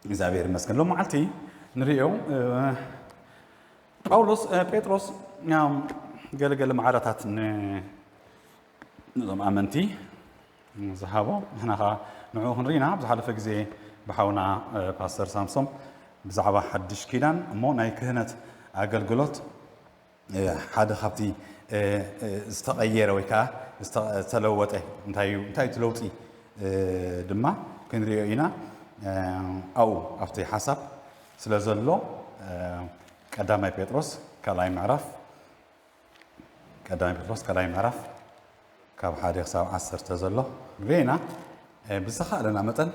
እግዚኣብሔር ይመስገን። ሎም መዓልቲ ንሪኦ ጳውሎስ ጴጥሮስ ገለገለ ማዕረታት ንዞም ኣመንቲ ዝሃቦ ንሕና ከዓ ንዕኡ ክንርኢና ብዝሓለፈ ግዜ ብሓውና ፓስተር ሳምሶም ብዛዕባ ሓድሽ ኪዳን እሞ ናይ ክህነት ኣገልግሎት ሓደ ካብቲ ዝተቐየረ ወይ ከዓ ዝተለወጠ እንታይ እዩ እቲ ለውጢ ድማ ክንሪኦ ኢና። ኣው ኣብቲ ሓሳብ ስለ ዘሎ ቀዳማይ ጴጥሮስ ካልኣይ ምዕራፍ ቀዳማይ ጴጥሮስ ካልኣይ ምዕራፍ ካብ ሓደ ክሳብ ዓሰርተ ዘሎ ንሪኦ ኢና። ብዝተኻእለና መጠን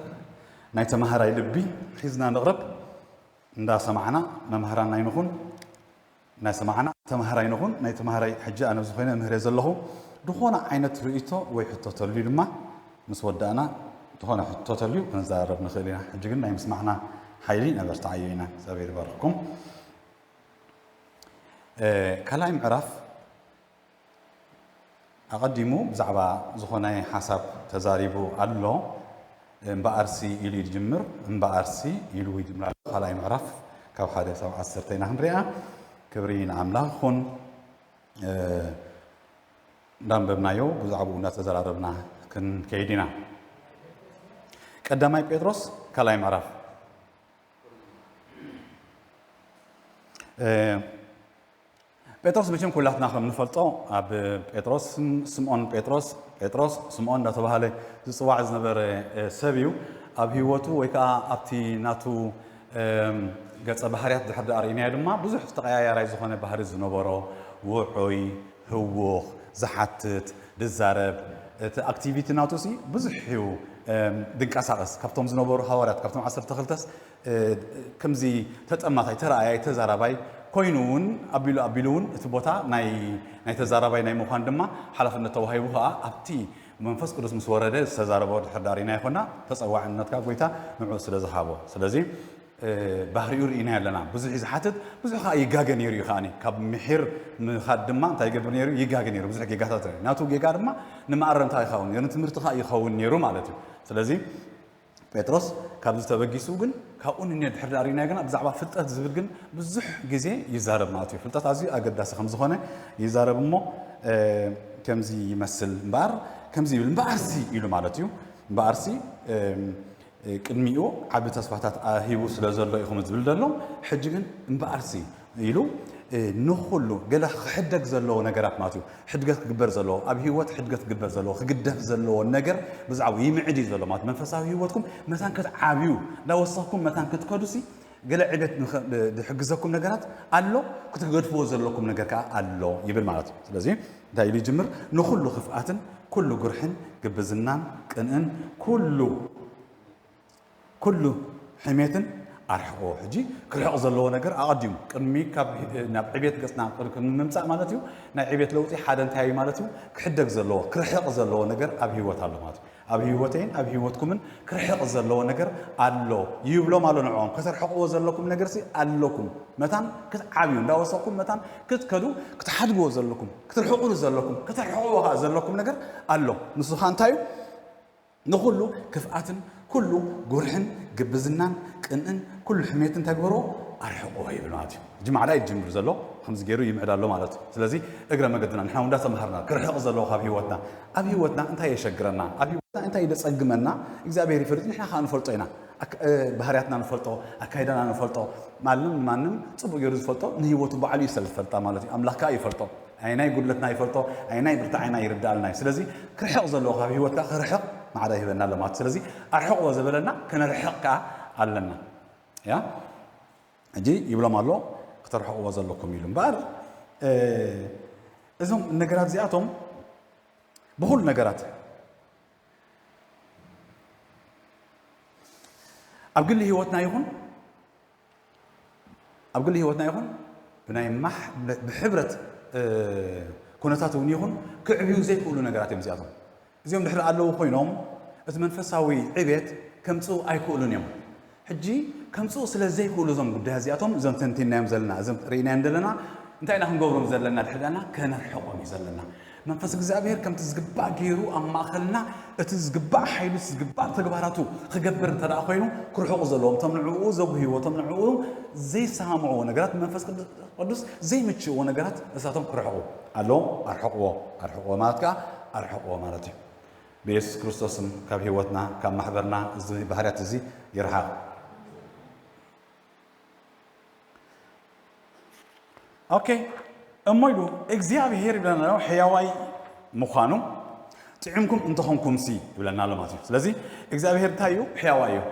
ናይ ተማሃራይ ልቢ ሒዝና ንቕረብ። እንዳሰማዕና መምሃራና ይንኹን እናሰማዕና ተማሃራይ ንኹን። ናይ ተማሃራይ ሕጂ ኣነ ዝኾነ ምህረ ዘለኹ ዝኾነ ዓይነት ርእቶ ወይ ሕቶ ተልዩ ድማ ምስ ወዳእና ዝኾነ ሕቶ ተልዩ ክንዛረብ ንኽእል ኢና። ሕጂ ግን ናይ ምስማዕና ሓይሊ ነበርትዓዮ ኢና። እግዚኣብሔር ይባርኽኩም። ካልኣይ ምዕራፍ ኣቐዲሙ ብዛዕባ ዝኾነ ሓሳብ ተዛሪቡ ኣሎ። እምበኣርሲ ኢሉ ይጅምር፣ እምበኣርሲ ኢሉ ይጅምር ኣሎ። ካልኣይ ምዕራፍ ካብ ሓደ ሳብ ዓሰርተ ኢና ክንሪኣ። ክብሪ ንኣምላኽ ይኹን። እንዳንበብናዮ ብዛዕባኡ እንዳተዘራረብና ክንከይድ ኢና። ቀዳማይ ጴጥሮስ ካልኣይ ምዕራፍ ጴጥሮስ መቸም ኩላትና ከም ንፈልጦ ኣብ ጴጥሮስ ስምኦን ጴጥሮስ ጴጥሮስ ስምኦን እንዳተባሃለ ዝፅዋዕ ዝነበረ ሰብ እዩ። ኣብ ህይወቱ ወይ ከዓ ኣብቲ ናቱ ገፀ ባህርያት ድሕር ዳኣ ርኢናዮ ድማ ብዙሕ ተቐያያራይ ዝኾነ ባህሪ ዝነበሮ ውዑይ ህውኽ ዝሓትት ዝዛረብ እቲ ኣክቲቪቲ ናቱ ሲ ብዙሕ እዩ። ድንቀሳቐስ ካብቶም ዝነበሩ ሃዋርያት ካብቶም ዓሰርተ ክልተስ ከምዚ ተጠማታይ ተረኣያይ ተዛራባይ ኮይኑ እውን ኣቢሉ ኣቢሉ እውን እቲ ቦታ ናይ ናይ ተዛራባይ ናይ ምዃን ድማ ሓላፍነት ተዋሂቡ ከዓ ኣብቲ መንፈስ ቅዱስ ምስ ወረደ ዝተዛረቦ ድሕር ዳር ኢና ይኮና ተፀዋዕነትካ ጎይታ ንዑ ስለ ዝሃቦ ስለዚ ባህሪኡ ርኢና ኣለና ብዙሕ ዝሓትት ብዙሕ ከዓ ይጋገ ነይሩ እዩ ከዓኒ ካብ ምሒር ምኻድ ድማ እንታይ ይገብር ነይሩ ይጋገ ነይሩ ብዙሕ ጌጋታት ናቱ ጌጋ ድማ ንመኣረምታ ይኸውን ነይሩ ንትምህርቲ ከዓ ይኸውን ነይሩ ማለት እዩ ስለዚ ጴጥሮስ ካብዚ ተበጊሱ ግን ካብኡ ንኔ ድሕር ዳሪና ግና ብዛዕባ ፍልጠት ዝብል ግን ብዙሕ ግዜ ይዛረብ ማለት እዩ ፍልጠት ኣዝዩ ኣገዳሲ ከም ዝኾነ ይዛረብ እሞ ከምዚ ይመስል እምበኣር ከምዚ ይብል እምበኣርሲ ኢሉ ማለት እዩ እምበኣርሲ ቅድሚኡ ዓቢ ተስፋታት ሂቡ ስለ ዘሎ ኢኹም ዝብል ዘሎ ሕጂ ግን እምበኣርሲ ኢሉ ንኹሉ ገለ ክሕደግ ዘለዎ ነገራት ማለት እዩ ሕድገት ክግበር ዘለዎ ኣብ ህይወት ሕድገት ክግበር ዘለዎ ክግደፍ ዘለዎ ነገር ብዛዕባ ይምዕድ እዩ ዘሎ ማለት መንፈሳዊ ህይወትኩም መታን ክትዓብዩ እንዳወሰኽኩም መታን ክትከዱሲ ገለ ዕቤት ዝሕግዘኩም ነገራት ኣሎ ክትገድፍዎ ዘለኩም ነገር ከዓ ኣሎ ይብል ማለት እዩ ስለዚ እንታይ ኢሉ ይጅምር ንኩሉ ክፍኣትን ኩሉ ጉርሕን ግብዝናን ቅንእን ኩሉ ኩሉ ሕሜትን ኣርሕቆ ሕጂ ክርሕቕ ዘለዎ ነገር ኣቐዲሙ ቅድሚ ካብ ናብ ዕቤት ገፅና ንምምፃእ ማለት እዩ ናይ ዕቤት ለውጢ ሓደ እንታይ እዩ ማለት እዩ ክሕደግ ዘለዎ ክርሕቕ ዘለዎ ነገር ኣብ ህይወት ኣሎ ማለት እዩ ኣብ ህይወተይን ኣብ ህይወትኩምን ክርሕቕ ዘለዎ ነገር ኣሎ ይብሎም ኣሎ ንዕኦም ከተርሕቕዎ ዘለኩም ነገር ሲ ኣለኩም መታን ክትዓብዩ እንዳወሰኩም መታን ክትከዱ ክትሓድግዎ ዘለኩም ክትርሕቑሉ ዘለኩም ከተርሕቕዎ ከዓ ዘለኩም ነገር ኣሎ ንሱ ከዓ እንታይ እዩ ንኹሉ ክፍኣትን ኩሉ ጉርሕን ግብዝናን ቅንእን ኩሉ ሕሜትን ተግበሮ ኣርሕቆ ይብል ማለት እዩ። ሕጂ ማዕዳ እዩ ዝጅምር ዘሎ ከምዚ ገይሩ ይምዕድ ኣሎ ማለት እዩ። ስለዚ እግረ መገድና ንሕና እውን እንዳተምሃርና ክርሕቕ ዘለዎ ካብ ህይወትና ኣብ ህይወትና እንታይ የሸግረና ኣብ ህይወትና እንታይ ይደፀግመና እግዚኣብሔር ይፈልጥ ንሕና ከዓ ንፈልጦ ኢና። ባህርያትና ንፈልጦ ኣካይዳና ንፈልጦ ማንም ማንም ፅቡቅ ገይሩ ዝፈልጦ ንህይወቱ ባዕሉ እዩ ሰብ ዝፈልጣ ማለት እዩ ኣምላኽ ከዓ ይፈልጦ ኣይናይ ጉድለትና ይፈልጦ ኣይናይ ብርታዓይና ይርዳኣልና እዩ ስለዚ ክርሕቕ ዘለዎ ካብ ህይወትካ ክርሕቕ ማዕዳ ይህበና ኣሎ ማለት ስለዚ ኣርሕቕዎ ዝበለና ክነርሕቕ ከዓ ኣለና ያ ሕጂ ይብሎም ኣሎ ክተርሕቕዎ ዘለኩም ኢሉ እምበኣር እዞም ነገራት እዚኣቶም ብኩሉ ነገራት ኣብ ግሊ ህይወትና ይኹን ኣብ ግሊ ህይወትና ይኹን ብናይ ማሕ ብሕብረት ኩነታት እውን ይኹን ክዕብዩ ዘይክእሉ ነገራት እዮም እዚኣቶም እዚኦም ድሕሪ ኣለዉ ኮይኖም እቲ መንፈሳዊ ዕቤት ከምፅኡ ኣይክእሉን እዮም ሕጂ ከምፅኡ ስለ ዘይክእሉ እዞም ጉዳያት እዚኣቶም እዞም ተንቲናዮም ዘለና እዞም ርኢናዮም ዘለና እንታይ ኢና ክንገብሮም ዘለና ድሕዳና ከነርሕቆም እዩ ዘለና መንፈስ እግዚኣብሔር ከምቲ ዝግባእ ገይሩ ኣብ ማእኸልና እቲ ዝግባእ ሓይሉ፣ እቲ ዝግባእ ተግባራቱ ክገብር እንተ ደኣ ኮይኑ፣ ክርሕቑ ዘለዎም፣ እቶም ንዕኡ ዘጉህይዎ፣ እቶም ንዕኡ ዘይሰማምዕዎ ነገራት፣ መንፈስ ቅዱስ ዘይምችእዎ ነገራት፣ እሳቶም ክርሕቑ ኣለዎም። ኣርሕቕዎ፣ ኣርሕቕዎ ማለት ከኣ ኣርሕቕዎ ማለት እዩ። ብየሱስ ክርስቶስም ካብ ህይወትና፣ ካብ ማሕበርና እዚ ባህርያት እዚ ይርሓቕ። ኦኬ፣ እሞ ኢሉ እግዚኣብሔር ይብለና ኣሎ፣ ሕያዋይ ምዃኑ ጥዒምኩም እንተኾንኩምሲ ይብለና ኣሎ ማለት እዩ። ስለዚ እግዚኣብሔር እንታይ እዩ? ሕያዋይ እዩ።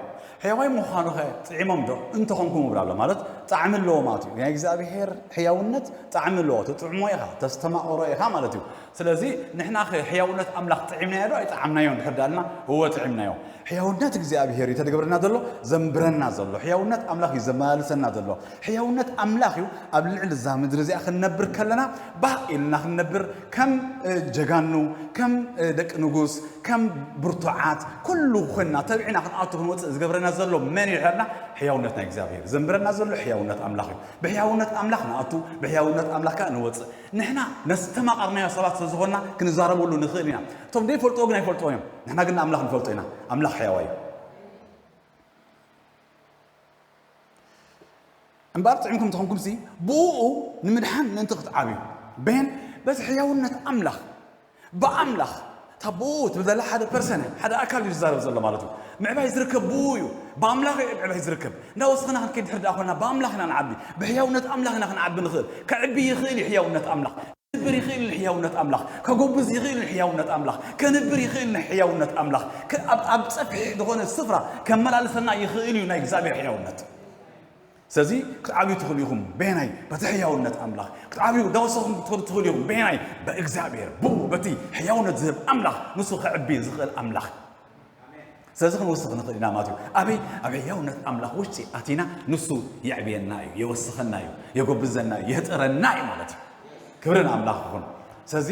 ሕያዋይ ምዃኑ ኸ ጥዒሞም ዶ እንተኾንኩም ይብል ኣሎ ማለት ጣዕሚ ኣለዎ ማለት እዩ። ናይ እግዚኣብሔር ሕያውነት ጣዕሚ ኣለዎ። ትጥዕሞ ኢኻ፣ ተስተማቕሮ ኢኻ ማለት እዩ። ስለዚ ንሕና ኸ ሕያውነት ኣምላኽ ጥዒምናዮ ዶ ኣይጠዓምናዮን ድሕር ዳልና? እወ ጥዒምናዮ። ሕያውነት እግዚኣብሔር እዩ ተድገብረና ዘሎ፣ ዘንብረና ዘሎ። ሕያውነት ኣምላኽ እዩ ዘመላልሰና ዘሎ። ሕያውነት ኣምላኽ እዩ ኣብ ልዕሊ እዛ ምድሪ እዚኣ ክንነብር ከለና ባህ ኢልና ክንነብር፣ ከም እ፣ ጀጋኑ፣ ከም እ፣ ደቂ ንጉስ፣ ከም ብርቱዓት ኩሉ ኮይንና ተብዒና ክንኣቱ ክንወፅእ ዝገብረና ዘሎ መን እዩ ኢልና? ሕያውነት ናይ እግዚኣብሔር ዘንብረና ዘሎ ሕያውነት ኣምላኽ እዩ። ብሕያውነት ኣምላኽ ንኣቱ፣ ብሕያውነት ኣምላኽ ከዓ ንወፅእ። ንሕና ነስተማቐርናዮ ሰባት ስለ ዝኾንና ክንዛረበሉ ንኽእል ኢና። እቶም ዘይፈልጥዎ ግን ኣይፈልጥዎ እዮም። ንሕና ግን ንኣምላኽ ንፈልጦ ኢና። ኣምላኽ ሕያዋይ እዩ። እምበኣር ጥዒምኩም እንተኾንኩምሲ ብእኡ ንምድሓን ምእንቲ ክትዓብዩ። በየን? በዚ ሕያውነት ኣምላኽ። ብኣምላኽ። እታ ብኡ ትብል ዘላ ሓደ ፐርሰን እያ፣ ሓደ ኣካል እዩ ዝዛረብ ዘሎ ማለት እዩ። ምዕባይ ዝርከብ ብኡ እዩ። ብኣምላኽ እዩ ምዕባይ ዝርከብ። እንዳወሰኽና ክንከይድ ድሕር ደኣ ኮና ብኣምላኽ ኢና ንዓቢ። ብሕያውነት ኣምላኽ ኢና ክንዓቢ ንኽእል። ከዕቢ ይኽእል እዩ ሕያውነት ኣምላኽ። ከንብር ይኽእል እዩ ሕያውነት ኣምላኽ። ከጎብዝ ይኽእል እዩ ሕያውነት ኣምላኽ። ከንብር ይኽእል እዩ ሕያውነት ኣምላኽ። ከ-፣ ኣብ፣ ኣብ ጸፍሒ ዝኾነ ስፍራ ከመላልሰና ይኽእል እዩ ናይ እግዚኣብሔር ሕያውነት። ስለዚ ክትዓብዩ ትኽእሉ ኢኹም። በየናይ? በቲ ሕያውነት ኣምላኽ። ክትዓብዩ እንዳወሰኹም ክትኸዱ ትኽእሉ ኢኹም። በየናይ? ብእግዚኣብሔር፣ ብኡ በቲ ሕያውነት ዝህብ ኣምላኽ፣ ንሱ ከዕቢ ዝኽእል ኣምላኽ። ስለዚ ክንወስኽ ንኽእል ኢና ማለት እዩ። ኣበይ? ኣብ ሕያውነት ኣምላኽ ውሽጢ ኣቲና ንሱ የዕብየና እዩ፣ የወስኸና እዩ፣ የጎብዘና እዩ፣ የህጥረና እዩ ማለት እዩ። ክብሪ ንኣምላኽ ይኹን። ስለዚ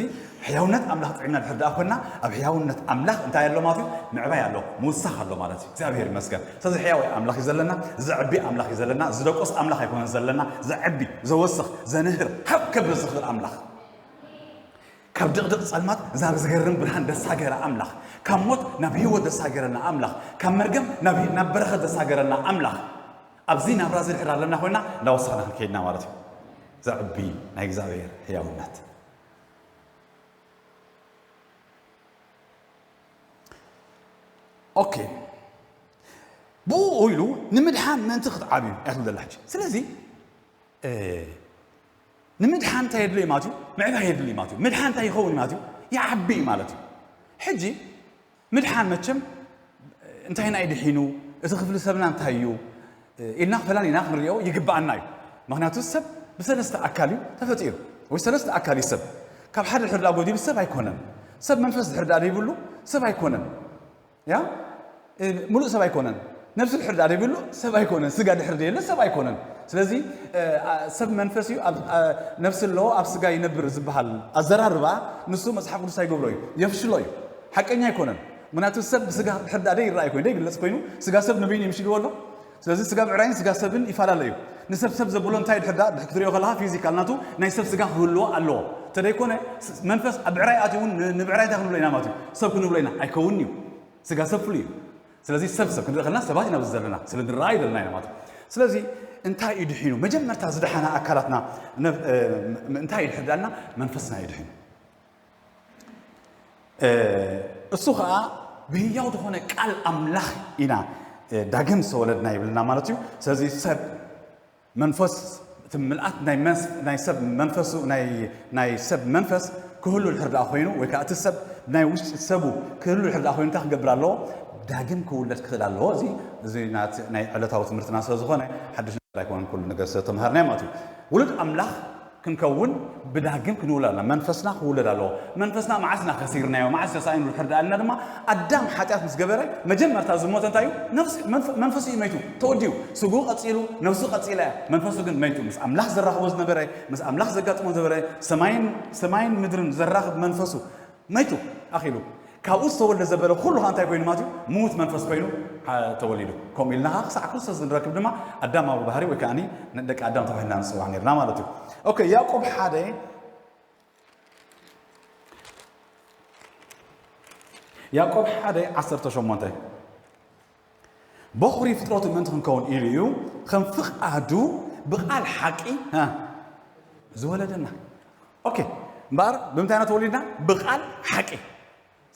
ሕያውነት ኣምላኽ ጥዒምና ድሕር ደኣ ኮይንና፣ ኣብ ሕያውነት ኣምላኽ እንታይ ኣሎ ማለት እዩ? ምዕባይ ኣሎ፣ ምውሳኽ ኣሎ ማለት እዩ። እግዚኣብሔር ይመስገን። ስለዚ ሕያዋይ ኣምላኽ እዩ ዘለና፣ ዘዕቢ ኣምላኽ እዩ ዘለና፣ ዝደቆስ ኣምላኽ ኣይኮነን ዘለና፣ ዘዕቢ፣ ዘወስኽ፣ ዘንህር፣ ካብ ከብር ዝኽእል ኣምላኽ። ካብ ድቕድቕ ጸልማት ናብ ዝገርም ብርሃን ዘሳገረ ኣምላኽ፣ ካብ ሞት ናብ ህይወት ዘሳገረና ኣምላኽ፣ ካብ መርገም ናብ፣ ናብ በረኸት ዘሳገረና ኣምላኽ፣ ኣብዚ ናብራ እዚ ድሕር ኣለና ኮይና እንዳወሰኽና ክንከይድና ማለት እዩ። ዘዕቢ ናይ እግዚኣብሔር ሕያውነት። ኦኬ። ብኡ ኢሉ ንምድሓን ምእንቲ ክትዓብዩ እያ ትብል ዘላ ሕጂ። ስለዚ፣ እ፣ ንምድሓን እንታይ የድልዮ ማለት እዩ? ምዕባይ የድልዮ ማለት እዩ። ምድሓን እንታይ ይኸውን ማለት እዩ? ይዓቢ ማለት እዩ። ሕጂ ምድሓን መቸም እንታይና እዩ ድሒኑ፣ እቲ ክፍሊ ሰብና እንታይ እዩ ኢልና ፈላሊና ክንሪኦ ይግብኣና እዩ። ምኽንያቱ ሰብ ብሰለስተ ኣካል እዩ ተፈጢሩ፣ ወይ ሰለስተ ኣካል እዩ ሰብ። ካብ ሓደ ድሕር ደኣ ጎዲሉ ሰብ ኣይኮነን። ሰብ መንፈስ ድሕር ደኣ ዘይብሉ ሰብ ኣይኮነን። ያ? እ፣ ሙሉእ ሰብ ኣይኮነን። ነፍሲ ድሕር ደኣ ዘይብሉ ሰብ ኣይኮነን። ስጋ ድሕር ደየለ ሰብ ኣይኮነን። ስለዚ፣ እ፣ ኣ፣ ሰብ መንፈስ እዩ፣ ኣብ፣ ኣ፣ ነፍሲ ኣለዎ፣ ኣብ ስጋ ይነብር ዝበሃል ኣዘራርባ ንሱ መጽሓፍ ቅዱስ ኣይገብሮ እዩ፣ የፍሽሎ እዩ። ሓቀኛ ኣይኮነን። ምኽንያቱ ሰብ ብስጋ ድሕር ደኣ ደይረኣይ ኮይኑ፣ ደይግለጽ ኮይኑ፣ ስጋ ሰብ ንበይኑ ይምሽልዎ ኣሎ። ስለዚ ስጋ ብዕራይን ስጋ ሰብን ይፈላለ እዩ። ንሰብ ሰብ ዘብሎ እንታይ ድሕር ደኣ ክትሪኦ ከለኻ ፊዚካል ናቱ ናይ ሰብ ስጋ ክህልዎ ኣለዎ። እንተደይኮነ ስ-፣ መንፈስ ኣብ ብዕራይ ኣትዩ እውን ን-፣ ንብዕራይ እንታይ ክንብሎ ኢና ማለት እዩ? ሰብ ክንብሎ ኢና። ኣይከውንን እዩ። ስጋ ሰብ ፍሉይ እዩ። ስለዚ ሰብ ሰብ ክንርኢ ከለና ሰባት ኢና ኣብዚ ዘለና፣ ስለ ንረኣይ ዘለና ኢና ማለት እዩ። ስለዚ እንታይ እዩ ድሒኑ? መጀመርታ ዝደሓና ኣካላትና ነ-፣ እ፣ ም-፣ እንታይ እዩ ድሕር ደኣልና? መንፈስና እዩ ድሒኑ። እ፣ እሱ ኸኣ ብህያው ዝኾነ ቃል ኣምላኽ ኢና፣ እ፣ ዳግም ዝተወለድና ይብልና ማለት እዩ። ስለዚ ሰብ መንፈስ፣ እቲ ምልኣት ናይ መስ-፣ ናይ ሰብ መንፈሱ፣ ናይ፣ ናይ ሰብ መንፈስ ክህሉ ድሕር ደኣ ኮይኑ፣ ወይ ከኣ እቲ ሰብ ናይ ውሽጢ ሰቡ ክህሉ ድሕር ደኣ ኮይኑ፣ እንታይ ክገብር ኣለዎ? ዳግም ክውለድ ክኽእል ኣለዎ። እዚ፣ እዚ ናት-፣ ናይ ዕለታዊ ትምህርትና ስለ ዝኾነ፣ ሓድሽ ነገር ኣይኮነን፣ ኩሉ ነገር ስለ ተምሃርናዮ ማለት እዩ። ውሉድ ኣምላኽ ክንከውን ብዳግም ክንውለድ ኣለና። መንፈስና ክውለድ ኣለዎ። መንፈስና መዓስ ኢና ከሲርናዮ? መዓስ ተሳኢኑ ድሕር ደኣ ኢልና ድማ፣ ኣዳም ሓጢኣት ምስ ገበረ፣ መጀመርታ ዝሞተ እንታይ እዩ? ነፍስ-፣ መንፈ-፣ መንፈሱ እዩ መይቱ፣ ተወዲኡ። ስግኡ ቀጺሉ፣ ነፍሱ ቀጺላ እያ። መንፈሱ ግን መይቱ። ምስ ኣምላኽ ዘራኽቦ ዝነበረ፣ ምስ ኣምላኽ ዘጋጥሞ ዝነበረ፣ ሰማይን፣ ሰማይን ምድርን ዘራኽብ መንፈሱ መይቱ፣ ኣኺሉ። ካብኡ ዝተወልደ ዘበለ ኩሉ ኸኣ እንታይ ኮይኑ ማለት እዩ? ምዉት መንፈስ ኮይኑ፣ አ፣ ተወሊዱ። ከምኡ ኢልና ኸኣ ክሳዕ ክርስቶስ ንረክብ ድማ ኣዳማዊ ባህሪ ወይ ከኣኒ ደቂ ኣዳም ተባሂልና ንጽዋዕ ነርና ማለት እዩ። ኦኬ፣ ያዕቆብ ሓደ ያዕቆብ ሓደ ዓሰርተ ሸሞንተ፣ በኹሪ ፍጥረቱ ምእንቲ ክንከውን ኢሉ እዩ፣ ከም ፍቓዱ ብቓል ሓቂ፣ እ፣ ዝወለደና። ኦኬ፣ እምበኣር ብምንታይ ኢና ተወሊድና? ብቓል ሓቂ።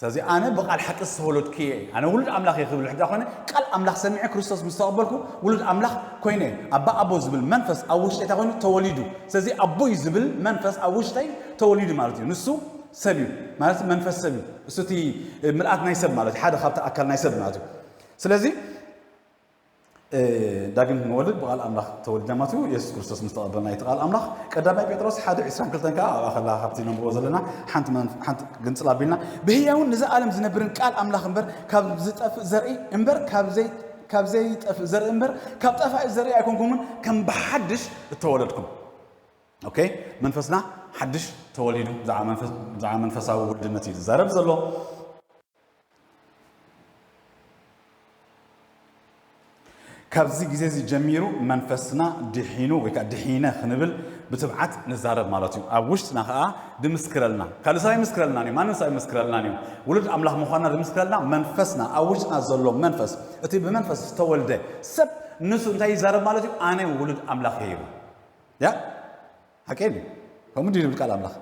ስለዚ ኣነ ብቓል ሓቂ ዝተወለድኩ እየ፣ ኣነ ውሉድ ኣምላኽ እየ ክብል ሕዳ ኾነ፣ ቃል ኣምላኽ ሰሚዐ ክርስቶስ ምስ ተቐበልኩ፣ ውሉድ ኣምላኽ ኮይነ እየ። ኣባ ኣቦ ዝብል መንፈስ ኣብ ውሽጠይ እንታይ ኮይኑ? ተወሊዱ። ስለዚ ኣቦይ ዝብል መንፈስ ኣብ ውሽጠይ ተወሊዱ ማለት እዩ። ንሱ ሰብ እዩ፣ ማለት መንፈስ ሰብ እዩ። እሱ እቲ ምልኣት ናይ ሰብ ማለት እዩ፣ ሓደ ካብቲ ኣካል ናይ ሰብ ማለት እዩ። ስለዚ፣ እ፣ ዳግም ክንወልድ ብቓል ኣምላኽ ተወሊድና ማለት እዩ። የሱስ ክርስቶስ ምስ ተቐበልና እቲ ቃል ኣምላኽ። ቀዳማይ ጴጥሮስ ሓደ ዕስራን ክልተን ከኣ ኣብኣ ከላ ካብቲ ነንብቦ ዘለና ሓንቲ መን-፣ ሓንቲ ግንጽል ኣቢልና፣ ብህያውን ንዘኣለም ዝነብርን ቃል ኣምላኽ እምበር ካብ ዝጠፍእ ዘርኢ እምበር ካብ ዘይ-፣ ካብ ዘይጠፍእ ዘርኢ እምበር ካብ ጠፋኢ ዘርኢ ኣይኮንኩምን፣ ከም ብሓድሽ እተወለድኩም። ኦኬ፣ መንፈስና ሓድሽ ተወሊዱ። ብዛዕባ መንፈስ-፣ ብዛዕባ መንፈሳዊ ውልድነት እዩ ዝዛረብ ዘሎ። ካብዚ ግዜ እዚ ጀሚሩ መንፈስና ድሒኑ ወይ ከኣ ድሒነ ክንብል ብትብዓት ንዛረብ ማለት እዩ። ኣብ ውሽጥና ከኣ ድምስክረልና። ካልእ ሰብ ኣይምስክረልናን እዩ። ማንም ሰብ ኣይምስክረልናን እዩ። ውሉድ ኣምላኽ ምዃንና ድምስክረልና መንፈስና፣ ኣብ ውሽጥና ዘሎ መንፈስ፣ እቲ ብመንፈስ ዝተወልደ ሰብ ንሱ እንታይ ይዛረብ ማለት እዩ? ኣነ ውሉድ ኣምላኽ እየ ይብል። ያ? ሓቂ እዩ። ከምኡ ድዩ ዝብል ቃል ኣምላኽ?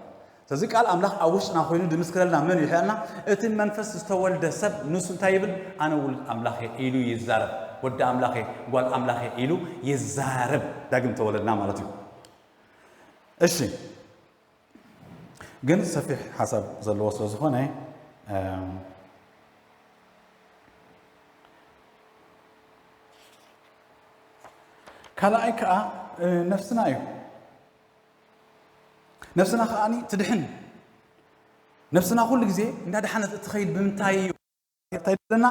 ስለዚ ቃል ኣምላኽ ኣብ ውሽጥና ኮይኑ ድምስክረልና መን እዩ ይሕልና? እቲ መንፈስ ዝተወልደ ሰብ ንሱ እንታይ ይብል? ኣነ ውሉድ ኣምላኽ እየ ኢሉ ይዛረብ። ወዲ ኣምላኽ እየ፣ ጓል ኣምላኽ እየ ኢሉ ይዛረብ። ዳግም ተወለድና ማለት እዩ። እሺ። ግን ሰፊሕ ሓሳብ ዘለዎ ስለ ዝኾነ፣ እም፣ ካልኣይ ከኣ፣ እ፣ ነፍስና እዩ። ነፍስና ከኣ ትድሕን። ነፍስና ኩሉ ግዜ እንዳድሓነት እትኸይድ ብምንታይ እዩ? እንታይ ዘለና?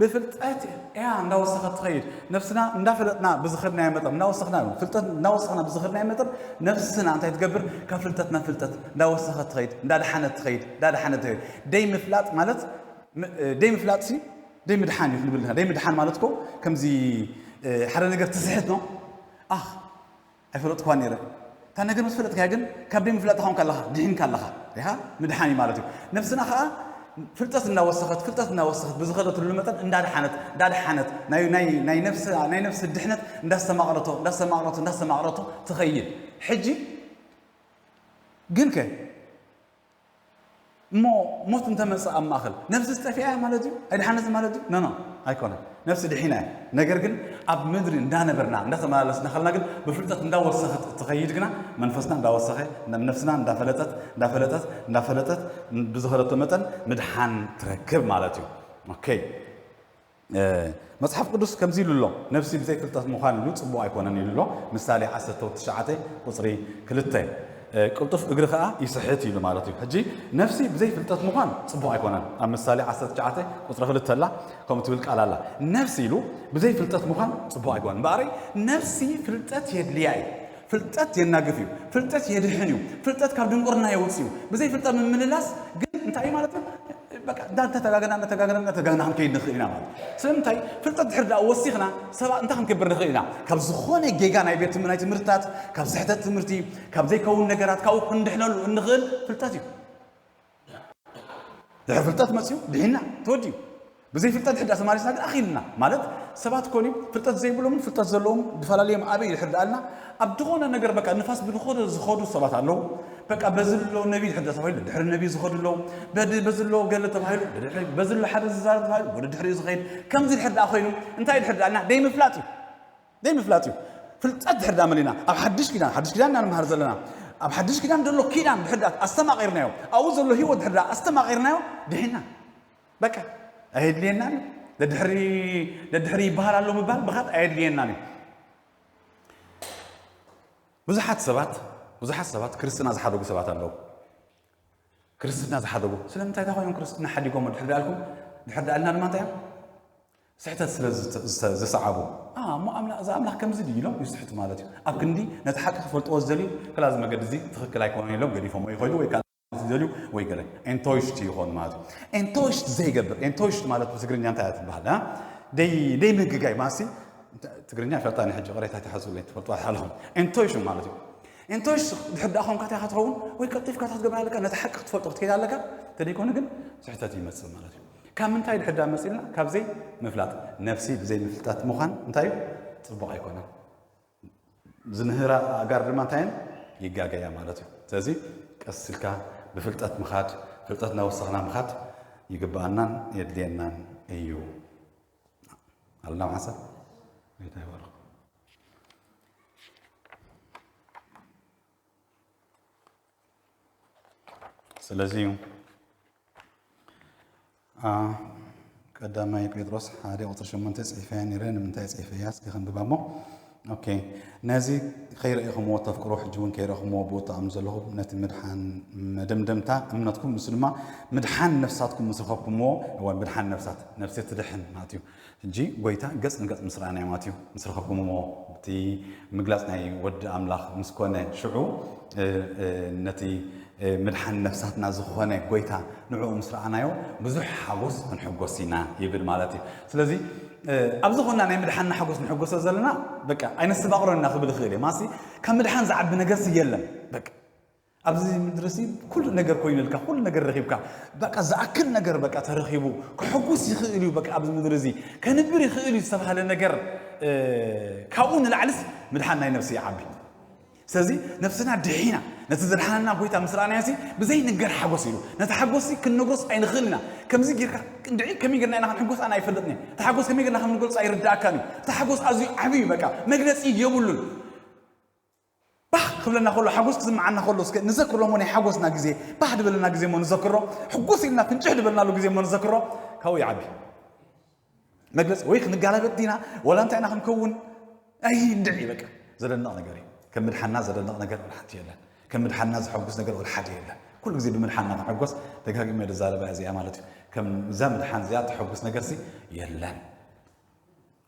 ብፍልጠት እያ እንዳወሰኸት ትኸይድ። ነፍስና እንዳፈለጥና ብዝኸድናዮ መጠን፣ እንዳወሰኽና፣ ፍልጠት እንዳወሰኽና ብዝኸድናዮ መጠን፣ ነፍስና እንታይ ትገብር? ካብ ፍልጠት ናብ ፍልጠት እንዳወሰኸት ትኸይድ፣ እንዳድሓነት ትኸይድ፣ እንዳድሓነት ትኸይድ። ደይ ምፍላጥ ማለት፣ ም-፣ ደይ ምፍላጥ ሲ፣ ደይ ምድሓን እዩ ክንብል ኢና። ደይ ምድሓን ማለት እኮ ከምዚ፣ እ፣ ሓደ ነገር ትስሕት ነው። ኣኽ፣ ኣይፈለጥኳን ነይረ። እታ ነገር ምስ ፈለጥካያ ግን ካብ ደይ ምፍላጥ ትኸውን ከለኻ፣ ድሒንካ ኣለኻ። ሪኻ ምድሓን እዩ ማለት እዩ። ነፍስና ኸኣ ፍልጠት እናወሰኸት፣ ፍልጠት እናወሰኸት ብዝኸደትሉ መጠን እንዳድሓነት፣ እንዳድሓነት፣ ናይ፣ ናይ፣ ናይ ነፍሲ፣ ናይ ነፍሲ ድሕነት እንዳስተማቕረቶ፣ እንዳስተማቕረቶ፣ እንዳስተማቕረቶ ትኸይድ። ሕጂ ግን ከ እሞ ሞት እንተመጽእ ኣብ ማእከል ነፍሲ ዝጠፍኣ ማለት እዩ? ኣይድሓነትን ማለት እዩ? ኖ፣ ኖ፣ ኣይኮነን። ነፍሲ ድሒና እያ። ነገር ግን ኣብ ምድሪ እንዳነበርና፣ እንዳተመላለስና ከለና ግን ብፍልጠት እንዳወሰኸት እትኸይድ ግና መንፈስና እንዳወሰኸ፣ ነፍስና እንዳፈለጠት፣ እንዳፈለጠት፣ እንዳፈለጠት ብዝኸደቶ መጠን ምድሓን ትረክብ ማለት እዩ። ኦኬ። እ፣ መጽሓፍ ቅዱስ ከምዚ ኢሉ ኣሎ፣ "ነፍሲ ብዘይ ፍልጠት ምዃን ኢሉ ጽቡቕ ኣይኮነን" ኢሉ ኣሎ። ምሳሌ ዓሰርተ ትሽዓተ ቁጽሪ ክልተ። እ፣ "ቅልጡፍ እግሪ ኸኣ ይስሕት" ኢሉ ማለት እዩ። ሕጂ ነፍሲ ብዘይ ፍልጠት ምዃን ጽቡቕ ኣይኮነን። ኣብ ምሳሌ ዓሰርተ ትሽዓተ ቁጽሪ ክልተ ኣላ፣ ከምኡ ትብል ቃል ኣላ። ነፍሲ ኢሉ ብዘይ ፍልጠት ምዃን ጽቡቕ ኣይኮነን። እምበኣር ነፍሲ ፍልጠት የድልያ እዩ። ፍልጠት የናግፍ እዩ። ፍልጠት የድሕን እዩ። ፍልጠት ካብ ድንቁርና የውጽእ እዩ። ብዘይ ፍልጠት ምምልላስ ግን እንታይ እዩ ማለት እዩ? በቃ፣ እንዳ-፣ እንዳተጋገና፣ እንዳተጋገና፣ እንዳተጋገና ክንከይድ ንኽእል ኢና ማለት እዩ። ስለምንታይ? ፍልጠት ድሕር ደኣ ወሲኽና፣ ሰባት እንታይ ክንገብር ንኽእል ኢና? ካብ ዝኾነ ጌጋ ናይ ቤት ትም-፣ ናይ ትምህርትታት፣ ካብ ስሕተት ትምህርቲ፣ ካብ ዘይከውን ነገራት፣ ካብኡ ክንድሕነሉ እንኽእል ፍልጠት እዩ። ድሕሪ ፍልጠት መጽዩ ድሒንና፣ ተወዲኡ። ብዘይ ፍልጠት ድሕር ደኣ ተማሊስና ግን ኣኺልና። ማለት፣ ሰባት ኮን እዩ፣ ፍልጠት ዘይብሎምን ፍልጠት ዘለዎም ድፈላለዮም ኣበይ ድሕር ደኣልና፣ ኣብ ዝኾነ ነገር፣ በቃ፣ ንፋስ ብዝኾነ ዝኸዱ ሰባት ኣለዉ። በቃ፣ በዚ ኣሎ ነቢ ድሕር ደኣ ተባሂሉ፣ ድሕሪ ነቢ ዝኸዱ ኣለዉ። በድ-፣ በዚ ኣሎ ገለ ተባሂሉ፣ ድሕሪ፣ በዚ ኣሎ ሓደ ዝዛረብ ተባሂሉ፣ ወደ ድሕሪኡ ዝኸይድ። ከምዚ ድሕር ደኣ ኮይኑ፣ እንታይ ድሕር ደኣልና? ደይምፍላጥ እዩ። ደይምፍላጥ እዩ። ፍልጠት ድሕር ደኣ መሊእና፣ ኣብ ሓድሽ ኪዳን፣ ሓድሽ ኪዳን ኢና ንመሃር ዘለና። ኣብ ሓድሽ ኪዳን ዘሎ ኪዳን ድሕር ደኣ ኣስተማቒርናዮ፣ ኣብኡ ዘሎ ህይወት ድሕር ደኣ ኣስተማቒርናዮ፣ ድሒና። በቃ፣ ኣየድልየናን እዩ። ደድሕሪ፣ ደድሕሪ ይበሃል ኣሎ ምባል ብኻት ኣየድልየናን እዩ። ብዙሓት ሰባት፣ ብዙሓት ሰባት ክርስትና ዝሓደጉ ሰባት ኣለዉ። ክርስትና ዝሓደጉ። ስለምንታይ እንታይ ኮይኖም ክርስትና ሓዲጎም ድሕር ደኣልኩም? ድሕር ደኣልና ድማ እንታይ እዮም? ስሕተት ስለ ዝተ-፣ ዝተ-፣ ዝሰዓቡ። "ኣ፣ እሞ ኣምላ-፣ እዚ ኣምላኽ ከምዚ ድዩ?" ኢሎም ይስሕቱ ማለት እዩ። ኣብ ክንዲ ነቲ ሓቂ ክፈልጥዎ ዝደልዩ፣ "ክላ እዚ መገዲ እዚ ትኽክል ኣይኮነን" ኢሎም ገዲፎሞ ይኸዱ፣ ወይ ካልእ ዝደልዩ ወይ ገለ። ኤንቶይሽት ይኾኑ ማለት እዩ። ኤንቶይሽት ዘይገብር፣ ኤንቶይሽት ማለት ብትግርኛ እንታይ እያ ትበሃል? እ? ደይ-፣ ደይ ምግጋይ ማሲ፣ እንተ-፣ ትግርኛ ይፈልጣ እኔ ሕጂ ቅሬታ ኣይትሓዙለይ፣ ትፈልጥዋ ኣለኹም። ኤንቶይሽን ማለት እዩ። ኤንቶይሽን ድሕር ደኣ ኾንካ እንታይ ኢኻ ትኸውን? ወይ ቀልጢፍካ እንታይ ክትገብር ኣለካ? ነቲ ሓቂ ክትፈልጦ ክትከይድ ኣለካ። እንተደይኮነ ግን ስሕተት ይመጽእ ማለት እዩ። ካብ ምንታይ ድሕዳ መፂልና? ካብ ዘይምፍላጥ። ነፍሲ ብዘይምፍልጣት ምዃን እንታይ እዩ? ፅቡቕ ኣይኮነን። ዝንህራ ኣእጋር ድማ እንታይ እየን? ይጋገያ ማለት እዩ። ስለዚ ቀስ ኢልካ ብፍልጠት ምኻድ፣ ፍልጠት እናወሰኽና ምኻድ ይግብኣናን የድልየናን እዩ። ኣለና ሓሳብ? ጌታ ይባርክ። ስለዚ ቀዳማይ ጴጥሮስ ሓደ ቁፅሪ ሸሞንተ ፅሒፈያ ነይረ። ንምንታይ ፅሒፈያ እስኪ ከንብባ እሞ። ኦኬ። ነዚ ከይረእኹምዎ ተፍቅሮ፣ ሕጂ እውን ከይረእኹምዎ ብኡ ትኣምኑ ዘለኹም ነቲ ምድሓን መደምደምታ እምነትኩም፣ ንሱ ድማ ምድሓን ነፍሳትኩም ምስ ረኸብኩምዎ። እዋን ምድሓን ነፍሳት፣ ነፍሲ ትድሕን ማለት እዩ። ሕጂ ጎይታ ገጽ ንገጽ ምስ ረኣናዮ ማለት እዩ፣ ምስ ረኸብኩምዎ፣ እቲ ምግላጽ ናይ ወዲ ኣምላኽ ምስ ኮነ ሽዑ፣ እ፣ እ፣ ነቲ፣ እ፣ ምድሓን ነፍሳትና ዝኾነ ጎይታ ንዕኡ ምስ ረኣናዮ ብዙሕ ሓጎስ ክንሕጎስ ኢና ይብል ማለት እዩ። ስለዚ፣ እ፣ ኣብ ዝኾንና ናይ ምድሓንና ሓጎስ ንሕጎሶ ዘለና በቃ ኣይነስተማቕሮን ኢና ክብል ይኽእል እየ። ማሲ ካብ ምድሓን ዝዓቢ ነገርሲ የለን። በቃ ኣብዚ ምድሪ እዚ ኩሉ ነገር ኮይኑልካ፣ ኩሉ ነገር ረኺብካ፣ በቃ ዝኣክል ነገር በቃ ተረኺቡ፣ ከሐጉስ ይኽእል እዩ፣ በቃ ኣብዚ ምድሪ እዚ ከንብር ይኽእል እዩ ዝተባህለ ነገር፣ እ፣ ካብኡ ንላዕልስ ምድሓን ናይ ነፍሲ ይዓቢ። ስለዚ ነፍስና ድሒና፣ ነቲ ዘድሓነና ጎይታ ምስ ረኣናዮሲ ብዘይንገር ሓጎስ እዩ። ነቲ ሓጎስሲ ክንነግሮስ ኣይንኽእል ኢና። ከምዚ ጌርካ እንድዒ ከመይ ጌርና ኢና ክንሕጎስ ኣነ ኣይፈልጥን እየ። እቲ ሓጎስ ከመይ ጌርና ከም ንገልጾ ኣይርድኣካን እዩ። እቲ ሓጎስ ኣዝዩ ዓቢ እዩ፣ በቃ መግለጺ የብሉን። ባህ ክብለና ከሎ፣ ሓጎስ ክስምዓና ከሎ፣ እስከ ንዘክሮ እሞ ናይ ሓጎስና ግዜ፣ ባህ ድበለና ግዜ እሞ ንዘክሮ፣ ሕጉስ ኢልና ፍንጭሕ ድበልናሉ ግዜ እሞ ንዘክሮ፣ ካብኡ ይዓቢ። መግለጺ ወይ ክንጋላበጥ ዲና፣ ወላ እንታይ ኢና ክንከውን፣ ኣይ እንድዒ በቃ። ዘደንቕ ነገር እዩ። ከም ምድሓና ዘደንቕ ነገር ወላ ሓንቲ የለን። ከም ምድሓና ዘሐጉስ ነገር ወላ ሓደ የለን። ኩሉ ግዜ ብምድሓና ክንሕጎስ፣ ደጋጊመ ድዛረባ እዚኣ ማለት እዩ። ከም እዛ ምድሓን እዚኣ ተሐጉስ ነገርሲ የለን።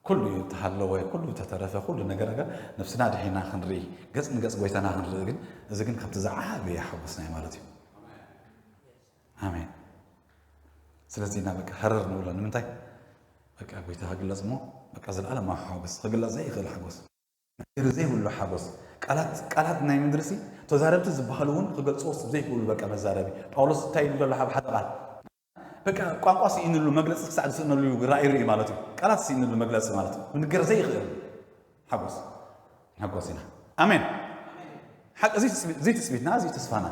ኩሉ ተሃለወ፣ ኩሉ ተተረፈ፣ ኩሉ ነገር፣ ነገር ነፍስና ድሒና ክንርኢ፣ ገጽ ንገጽ ጎይታና ክንርኢ ግን፣ እዚ ግን ካብቲ ዝዓበየ ሓጎስና እዩ ማለት እዩ። ኣሜን። ስለዚ ኢና በቃ ሃረር ንብሎ። ንምንታይ? በቃ ጎይታ ክግለጽ እሞ፣ በቃ ዘለዓለማዊ ሓጎስ፣ ክግለጽ ዘይኽእል ሓጎስ። ነገር ዘይብሉ ሓጎስ። ቃላት፣ ቃላት ናይ ምድርሲ ተዛረብቲ ዝበሃሉ እውን ክገልጽዎ ዘይክእሉ በቃ መዛረቢ። ጳውሎስ እንታይ ይብል ዘሎ ኣብ ሓደ ቃል? በቃ ቋንቋ ስኢንሉ፣ መግለጺ ክሳዕ ዝስእነሉ እዩ ራእይ ርኢ ማለት እዩ። ቃላት ስኢንሉ መግለጺ ማለት እዩ። ክንገር ዘይኽእል ሓጎስ። ሓጎስ ኢና። ኣሜን። ሓቂ፣ እዚ ትጽቢ-፣ እዚ ትጽቢትና፣ እዚ ተስፋና።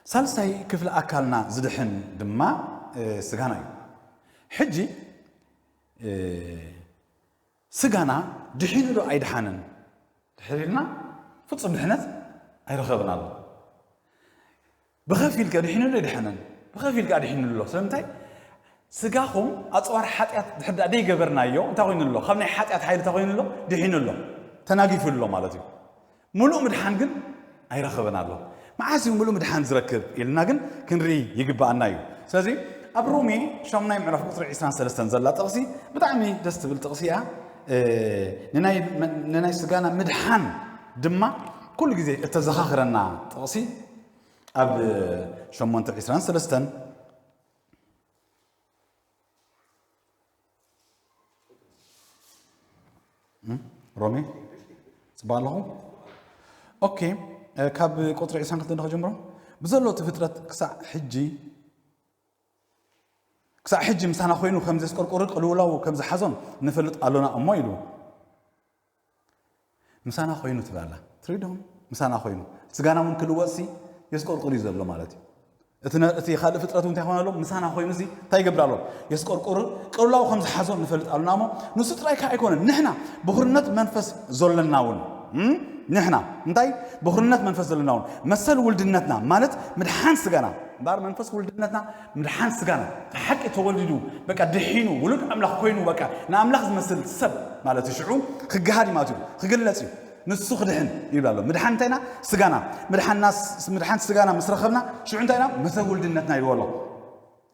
ሳልሳይ ክፍሊ ኣካልና ዝድሕን ድማ፣ እ፣ ስጋና እዩ። ሕጂ፣ እ፣ ስጋና ድሒኑ ዶ ኣይድሓንን? ድሕር ኢልና ፍጹም ድሕነት ኣይረኸብን ኣሎ። ብኸፊል ከ ድሒኑ ዶ ኣይድሓንን? ብኸፊል ከ ድሒኑ ኣሎ። ስለምንታይ? ስጋኹም ኣጽዋር ሓጢኣት ድሕር ደኣ ደይገበርናዮ፣ እንታይ ኮይኑ ኣሎ? ካብ ናይ ሓጢኣት ሓይሊ እንታይ ኮይኑ ኣሎ? ድሒኑ ኣሎ። ተናጊፉ ኣሎ ማለት እዩ። ምሉእ ምድሓን ግን ኣይረኸበን ኣሎ። መዓስ እዩ ምሉእ ምድሓን ዝረክብ ኢልና ግን ክንርኢ ይግብኣና እዩ። ስለዚ ኣብ ሮሜ ሻሙናይ ምዕራፍ ቁጽሪ ዕስራን ሰለስተን ዘላ ጥቕሲ ብጣዕሚ ደስ ትብል ጥቕሲ እያ። እ፣ ንናይ፣ ንናይ ስጋና ምድሓን ድማ ኩሉ ግዜ እተዘኻኽረና ጥቕሲ ኣብ ሸሞንተ ዕስራን ሰለስተን እም? ሮሜ? ጽቡቕ ኣለኹ? ኦኬ፣ እ፣ ካብ ቁጽሪ ዕስራን ክልተን ዶ ክጀምሮ? ብዘሎ እቲ ፍጥረት ክሳዕ ሕጂ፣ ክሳዕ ሕጂ ምሳና ኮይኑ ከም ዘስቆርቆርን ቅልውላው ከም ዝሓዞን ንፈልጥ ኣሎና እሞ ኢሉ። ምሳና ኮይኑ ትብል ኣላ። ትሪድኹም? ምሳና ኮይኑ። ስጋና እውን ክልወጥሲ የስቆርቁር እዩ ዘሎ ማለት እዩ። እቲ ነ-፣ እቲ ካልእ ፍጥረት እውን እንታይ ይኾን ኣሎ? ምሳና ኮይኑ እዚ እንታይ ይገብር ኣሎ? የስቆርቁር፣ ቅልውላው ከም ዝሓዞ ንፈልጥ ኣሎና እሞ፣ ንሱ ጥራይ ከኣ ኣይኮነን። ንሕና ብኹርነት መንፈስ ዘሎና እውን፣ እም? ንሕና እንታይ? ብኹርነት መንፈስ ዘሎና እውን፣ መሰል ውልድነትና ማለት ምድሓን ስጋና፣ እምበኣር መንፈስ ውልድነትና ምድሓን ስጋና፣ እቲ ሓቂ ተወሊዱ፣ በቃ ድሒኑ፣ ውሉድ ኣምላኽ ኮይኑ፣ በቃ ንኣምላኽ ዝመስል ሰብ ማለት እዩ። ሽዑ ክገሃድ እዩ ማለት እዩ፣ ክግለጽ እዩ። ንሱ ክድሕን ይብል ኣሎ። ምድሓን እንታይና? ስጋና። ምድሓንና ስ-፣ ምድሓን ስጋና ምስ ረኸብና፣ ሽዑ እንታይና? መሰል ውልድነትና ይብሎ ኣሎ።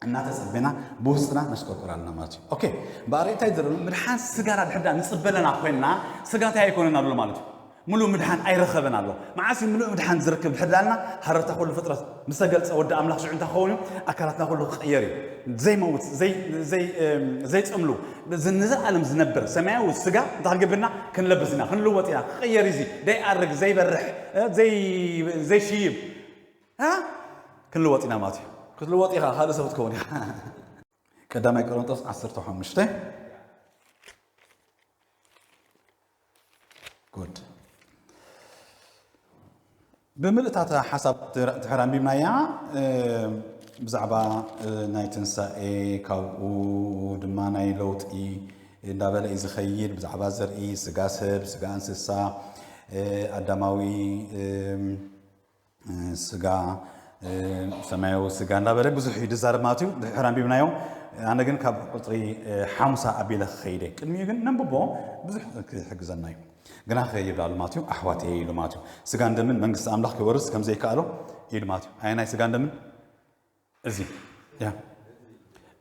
እናተጸበና ብውስጥና ነስቆርቁር ኣለና ማለት እዩ። ኦኬ፣ እምበኣር እንታይ ዘረሉ? ምድሓን ስጋና ድሕር ደኣ ንጽበ ኣለና ኮይንና፣ ስጋ እንታይ ኣይኮነን ኣሎ ማለት እዩ። ምሉእ ምድሓን ኣይረኸበን ኣሎ። መዓስ እዩ ምሉእ ምድሓን ዝረክብ ድሕር ደኣ ኣልና? ሃረርታ ኩሉ ፍጥረት ምስ ተገልጸ ወዲ ኣምላኽ ሽዑ እንታይ ክኸውን እዩ? ኣካላትና ኩሉ ክቕየር እዩ። ዘይመውት፣ ዘይ-፣ ዘይ-፣ እም፣ ዘይጽምሉ፣ ዝ-፣ ንዘለኣለም ዝነብር ሰማያዊ ስጋ እንታይ ክንገብር ኢና? ክንለብስ ኢና፣ ክንልወጥ ኢና። ክቕየር እዩ። እዚ ዘይኣርግ፣ ዘይበርሕ፣ እ፣ ዘይ-፣ ዘይሽይብ፣ እ፣ ክንልወጥ ኢና ማለት እዩ። ክትልወጥ ኢኻ፣ ካልእ ሰብ ትኸውን ኢኻ። ቀዳማይ ቆሮንቶስ ዓሰርተ ሓሙሽተ። ጉድ። ብምልእታታ ሓሳብ ድሕር ኣንቢብናያ፣ ብዛዕባ ናይ ትንሳኤ፣ ካብኡ ድማ ናይ ለውጢ እንዳበለ እዩ ዝኸይድ። ብዛዕባ ዘርኢ፣ ስጋ ሰብ፣ ስጋ እንስሳ፣ ኣዳማዊ ስጋ፣ ሰማያዊ ስጋ እንዳበለ ብዙሕ እዩ ዝዛረብ ማለት እዩ። ድሕር ኣንቢብናዮ። ኣነ ግን ካብ ቁፅሪ ሓምሳ ኣቢለ ክኸይደ፣ ቅድሚኡ ግን ነንብቦ፣ ብዙሕ ክሕግዘና እዩ። ግና ከይብል ኣሉ ማለት እዩ፣ ኣሕዋተይ ኢሉ ማለት እዩ። ስጋን ደምን መንግስቲ ኣምላኽ ክወርስ ከም ዘይከኣሎ ኢሉ ማለት እዩ። ኣየናይ ስጋን ደምን? እዚ፣ ያ፣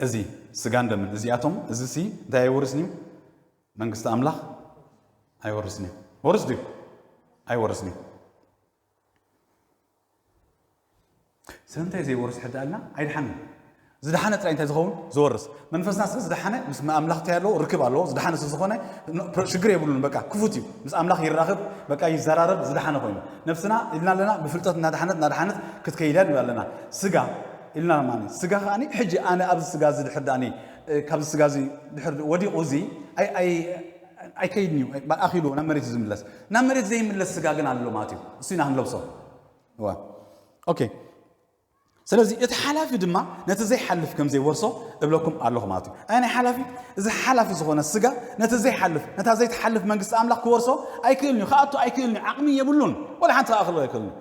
እዚ ስጋን ደምን፣ እዚኣቶም፣ እዚ ሲ እንታይ ኣይወርስን እዩ? መንግስቲ ኣምላኽ ኣይወርስን እዩ። ወርስ ድዩ? ኣይወርስን እዩ። ስለምንታይ ዘይወርስ ሕደ ኣልና? ኣይድሓንን። ዝደሓነ ጥራይ እንታይ ዝኸውን? ዝወርስ። መንፈስና ስለ ዝደሓነ፣ ምስ ኣምላኽ እንታይ ኣለዎ? ርክብ ኣለዎ። ዝደሓነ ስለ ዝኾነ፣ ሽግር የብሉን። በቃ ክፉት እዩ። ምስ ኣምላኽ ይራኸብ፣ በቃ ይዘራረብ፣ ዝደሓነ ኮይኑ። ነፍስና ኢልና ኣለና፣ ብፍልጠት እናደሓነት፣ እናደሓነት ክትከይድ እያ ንብል ኣለና። ስጋ ኢልና ማለት፣ ስጋ ከኣኒ፣ ሕጂ ኣነ ኣብዚ ስጋ እዚ ድሕር ደኣኒ፣ እ፣ ካብዚ ስጋ እዚ ድሕር ወዲቑ እዚ፣ ኣይ-፣ ኣይ-፣ ኣይከይድን እዩ። ኣይ-፣ ኣኺሉ ናብ መሬት እዩ ዝምለስ። ናብ መሬት ዘይምለስ ስጋ ግን ኣሎ ማለት እዩ። እሱ ኢና ክንለብሶ። እዋ። ኦኬ። ስለዚ እቲ ሓላፊ ድማ ነቲ ዘይሓልፍ ከም ዘይወርሶ እብለኩም ኣለኹ ማለት እዩ። ኣይ ናይ ሓላፊ፣ እዚ ሓላፊ ዝኾነ ስጋ ነቲ ዘይሓልፍ፣ ነታ ዘይትሓልፍ መንግስቲ ኣምላኽ ክወርሶ ኣይክእልን እዩ፣ ክኣቱ ኣይክእልን እዩ፣ ዓቕሚ የብሉን፣ ወላ ሓንቲ ክኣኽሎ ኣይክእልን እዩ።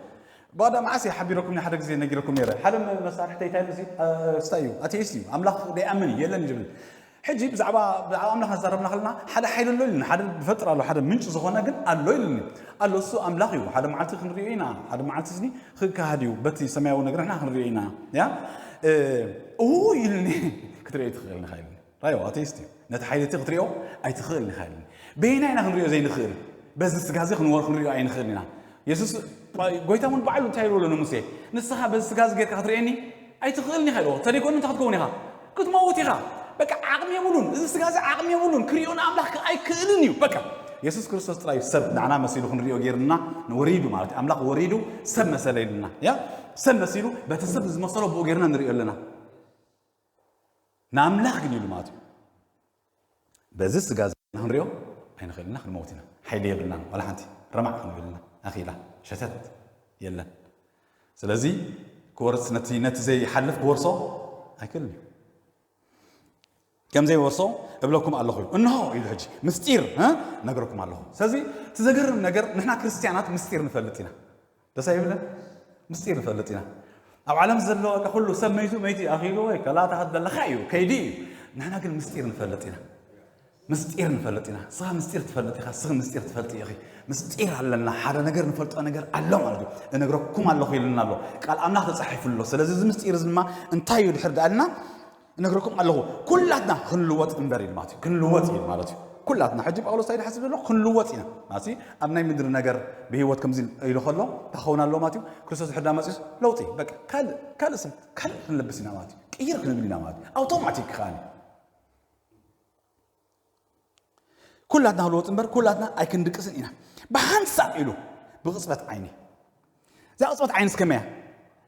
ብቐዳም መዓስ እየ ሓቢረኩም፣ ሓደ ግዜ ነጊረኩም ነይረ። ሓደ መ-፣ መሳርሕተይ እንታይ ኢሉ፣ እዚ፣ እ፣ ስታይ እዩ፣ ኣቴይስት እዩ፣ ኣምላኽ ደይኣምን እዩ፣ የለን እዩ ዝብል። ሕጂ ብዛዕባ፣ ብዛዕባ ኣምላኽ እናዛረብና ከለና፣ ሓደ ሓይሊ ኣሎ ኢሉኒ፣ ሓደ ዝፈጥር ኣሎ፣ ሓደ ምንጪ ዝኾነ ግን ኣሎ ኢሉኒ። ኣሎ፣ እሱ ኣምላኽ እዩ። ሓደ መዓልቲ ክንሪኦ ኢና፣ ሓደ መዓልቲ ስኒ ክከሃድ እዩ፣ በቲ ሰማያዊ ነገር ንሕና ክንሪኦ ኢና። ያ? እ፣ እው ኢሉኒ፣ ክትሪኦ ኣይትኽእልን ኢኻ ኢሉኒ። ራዮ፣ ኣቴይስት እዩ። ነቲ ሓይሊ እቲ ክትሪኦ ኣይትኽእልን ኢኻ ኢሉኒ። በየናይ ኢና ክንሪኦ ዘይንኽእል? በዚ ስጋ እዚ ክንወር-፣ ክንሪኦ ኣይንኽእልን ኢና። የሱስ፣ ጎይታ እውን ባዕሉ እንታይ ኢልዎ ኣሎ ንሙሴ? ንስኻ በዚ ስጋ እዚ ጌርካ ክትርእየኒ ኣይትኽእልን ኢኻ ኢልዎ። ተደይኮኑ እንታይ ክትከውን ኢኻ? ክትመውት ኢኻ። በቃ ዓቕሚ የብሉን። እዚ ስጋ እዚ ዓቕሚ የብሉን። ክሪኦ ንኣምላኽ ከ-፣ ኣይክእልን እዩ። በቃ የሱስ ክርስቶስ ጥራይ እዩ ሰብ ንዓና መሲሉ ክንሪኦ ጌርና ወሪዱ ማለት እዩ። ኣምላኽ ወሪዱ ሰብ መሰለ ኢሉና። ያ? ሰብ መሲሉ በቲ ሰብ ዝመሰሎ ብኡ ጌርና ንሪኦ ኣለና። ንኣምላኽ ግን ኢሉ ማለት እዩ። በዚ ስጋ እዚ ክንሪኦ ኣይንኽእልና፣ ክንመውት ኢና። ሓይሊ የብልናን፣ ዋላ ሓንቲ ረማዕ ክንብል ኢና። ኣኺላ፣ ሸተት የለን። ስለዚ ክወርስ፣ ነቲ፣ ነቲ ዘይሓልፍ ክወርሶ ኣይክእልን እዩ። ከም ዘይወርሶ እብለኩም ኣለኹ። እንሆ ኢሉ ሕጂ ምስጢር፣ እ፣ ነግረኩም ኣለኹ። ስለዚ እቲ ዘገርም ነገር ንሕና ክርስትያናት ምስጢር ንፈልጥ ኢና። ደስ ኣይብለን? ምስጢር ንፈልጥ ኢና። ኣብ ዓለም ዘሎ በቃ ኩሉ ሰብ መይቱ፣ መይቲ ኣኺሉ ወይ ከላታ ክትበለኻ እዩ፣ ከይዲ እዩ። ንሕና ግን ምስጢር ንፈልጥ ኢና። ምስጢር ንፈልጥ ኢና። ስኻ ምስጢር ትፈልጥ ኢኻ፣ ስኺ ምስጢር ትፈልጥ ኢኺ። ምስጢር ኣለና፣ ሓደ ነገር ንፈልጦ ነገር ኣሎ ማለት እዩ። እነግረኩም ኣለኹ ኢሉና ኣሎ። ቃል ኣምላኽ ተጻሒፉ ኣሎ። ስለዚ እዚ ምስጢር እዚ ድማ እንታይ እዩ ድሕር ደኣልና? እነግረኩም ኣለኹ፣ ኩላትና ክንልወጥ እምበር ኢሉ ማለት እዩ። ክንልወጥ እዩ ማለት እዩ። ኩላትና፣ ሕጂ ጳውሎስ እንታይ ዝሓስብ ዘሎ? ክንልወጥ ኢና ማለት እዩ። ኣብ ናይ ምድሪ ነገር ብህይወት ከምዚ ኢሉ ከሎ፣ እንታይ ክኸውን ኣለዎ ማለት እዩ? ክርስቶስ ድሕር ዳ መጺኡስ ለውጢ፣ በቃ ካልእ፣ ካልእ ሰብ፣ ካልእ ክንለብስ ኢና ማለት እዩ። ቅይር ክንብል ኢና ማለት እዩ። ኣውቶማቲክ ከኣ ኩላትና ክንልወጥ እምበር ኩላትና ኣይክንድቅስን ኢና። ብሓንሳብ ኢሉ፣ ብቕጽበት ዓይኒ። እዛ ቅጽበት ዓይንስ ከመይ እያ?